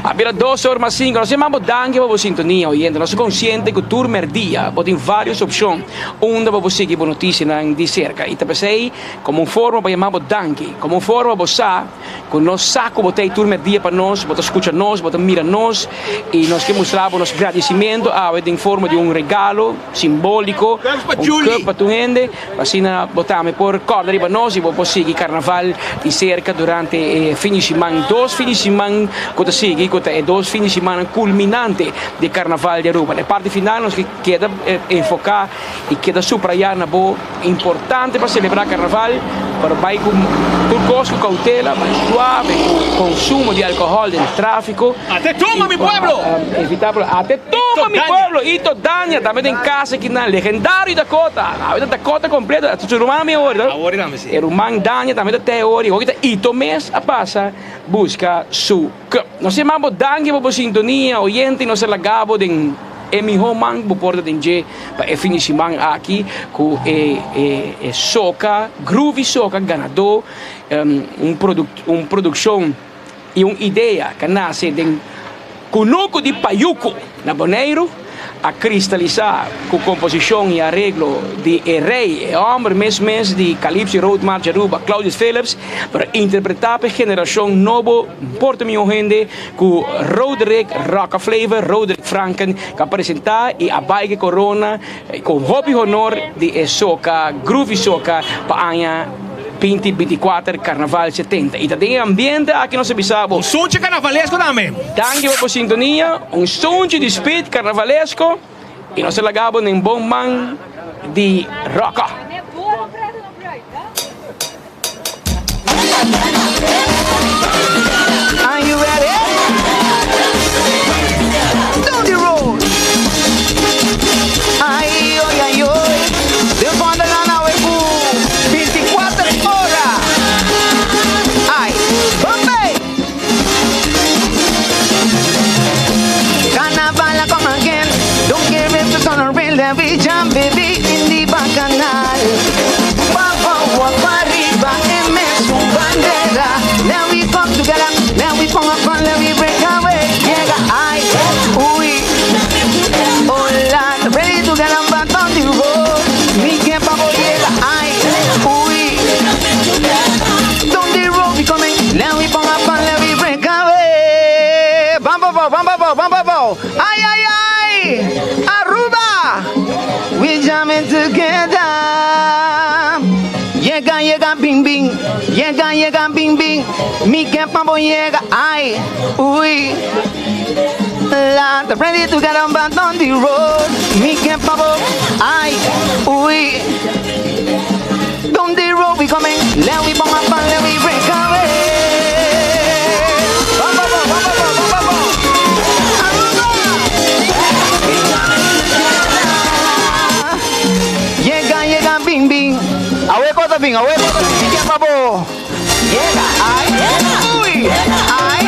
A bira dos or mas cinco. Nos yama bo danki pa bo sintonia, oyente. Nos ta consciente cu tur merdia bo tin varios opcion. Unda bo por sigui bo notisianan di serka i ta p'esei komo un forma pa yama bo danki, komo un forma bo sa ku nos sa ku bo ta ei tur merdia pa nos, bo ta skucha nos, bo ta mira nos i nos ke mustra bo nos gradisimentu awe den forma di un regalo simboliko, un cup pa tur hende, pa asina bo tambe por kòrda riba nos i bo por sigui karnaval di serka durante e fin di siman, dos fin di siman ku ta sigui ku ta e dos fin di simannan kulminante di karnaval di Aruba. Na e parti final nos ke. Keda enfoká i keda suprayá na bo importante pa selebrá karnaval, pero bai ku tur kos ku koutela, bai suave ku konsumo di alkohòl den tráfiko. Ate tuma mi pueblo! Evitá problema. Ate tuma mi pueblo! Ito Dania tambe den kas akinan, legendario Dakota. Awe ta Dakota kompleto, ta su ruman mi awor. Awor tambe si. E ruman Dania tambe ta te awor i hopi ta Ito mes a pasa buska su cup. Nos yama bo danki pa bo sintonia, oyente, nos a laga bo den e miho man ku bo por ta den dje pa e fin di siman aki ku e e soca, groovy soca ganadó, un un produkshon i un idea ku a nase den kunuku di Payuku na Boneiru. A kristalisá ku komposishon i areglo di e rei, e hòmber mes mes di Calypso Road March Aruba, Claudius Philips, pero interpretá pa e generashon nobo por ta mihó hende ku Roderick Rockaflavor, Roderick Franken, ku a presentá i a bai ku e korona ku hopi honor di e soka, Groovy Soca, pa aña binti binti kuater, Karnaval 70. I ta den e ambiente aki nos a bisa bo. Un sunchi karnavalesko tambe. Danki pa bo sintonia. Un sunchi di speed karnavalesko i nos ta laga bo den bon man di Rocco. Are you ready? Down the road. Ay, oy, ay, oy. Den Vondelland awe ku 24 ora. Ay, bombay. Carnaval a come again. Don't care if it's on a real every jam, baby, in the bacchanal. Wapa, wapa, riba, e mesun bandera. Let we come together, let we come up and let we break away. Llega, ay, uy. Hola, ready to get up back on the road. Mi que pa' llega, ay, uy. Down the road we coming, let we come up and let we break away. Bam, bam, bam, bam, bam, bam, bam, bam. Ay, ay, ay, Aruba, we jamming together. Yega, yega, bing, bing. Yega, yega, bing, bing. Mi que pa' llega, ay, uy. La, ready to get on back on the road. Mi que pa' ay, uy. Down the road we coming, let we bang up and let we break away. Bam, bam, bam, bam, bam, bam, bam, bam. Aruba! We jamming together. ta bin, awe bo ta bin, mi ke pa bo. Yega, ay, uy, ay,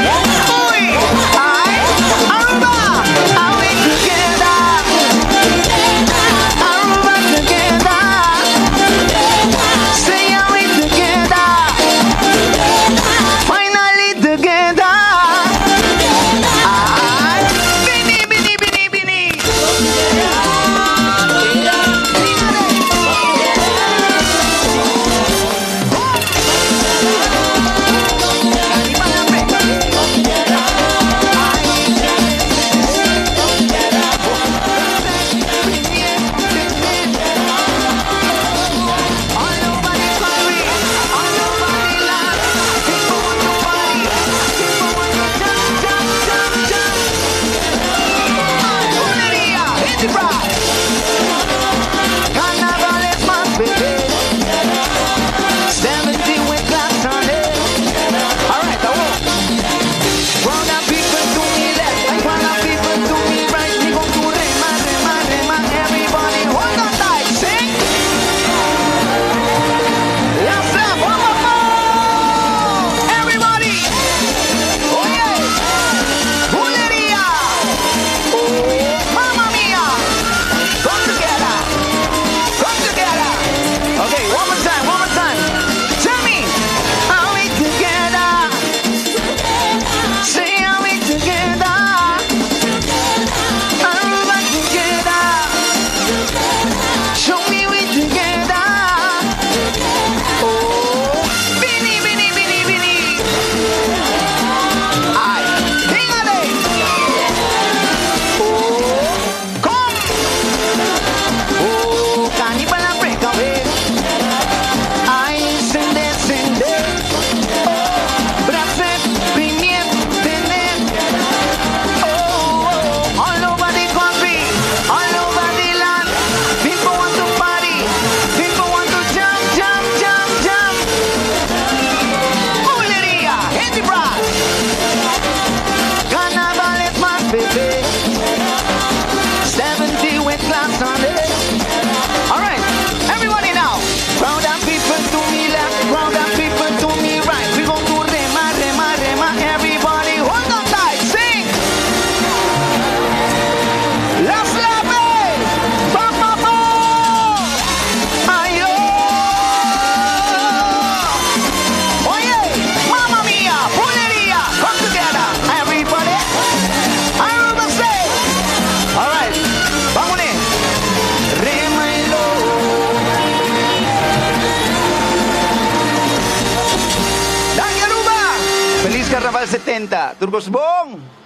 uy, ay, Aruba, are we together? Aruba together. Say are we together? Finally together. Ay, bini, bini, bini, bini. Carnaval is my baby. 70 with glass on it. All right, I won't. Wanna people to me left, I wanna people to me right. We gon' do rema, rema, rema. Everybody hold on tight, sing. Last lap, one more, more. Everybody. Oh yeah. Buleria. Oh, mamma mia. Come together. Come together. Okay, one more time, one more time. Tell me, are we together? Say, are we together? Aruba together. Show me we together. Oh, bini, bini, bini, bini. Ay, dígale. Oh, come. Oh, carnival and breakaway. Ay, sende, sende. Oh, bracet, premier, tener. Oh, oh, all over the country, all over the land. People want to party. People want to jump, jump, jump, jump. Buleria, hit the brass. Carnival is my baby. 70 with class on it. All right, everybody now. Crowd and people to me left, crowd and people to me right. We gon' do rema, rema, rema. Everybody hold on tight, sing. Last lap, eh? Ba, ba, ba. Ayo. Oye, mamma mia, buleria, come together, everybody. Aruba say. All right, vámonos. Rema y lo. Danki Aruba! Feliz Carnaval 70. Tur cos bon!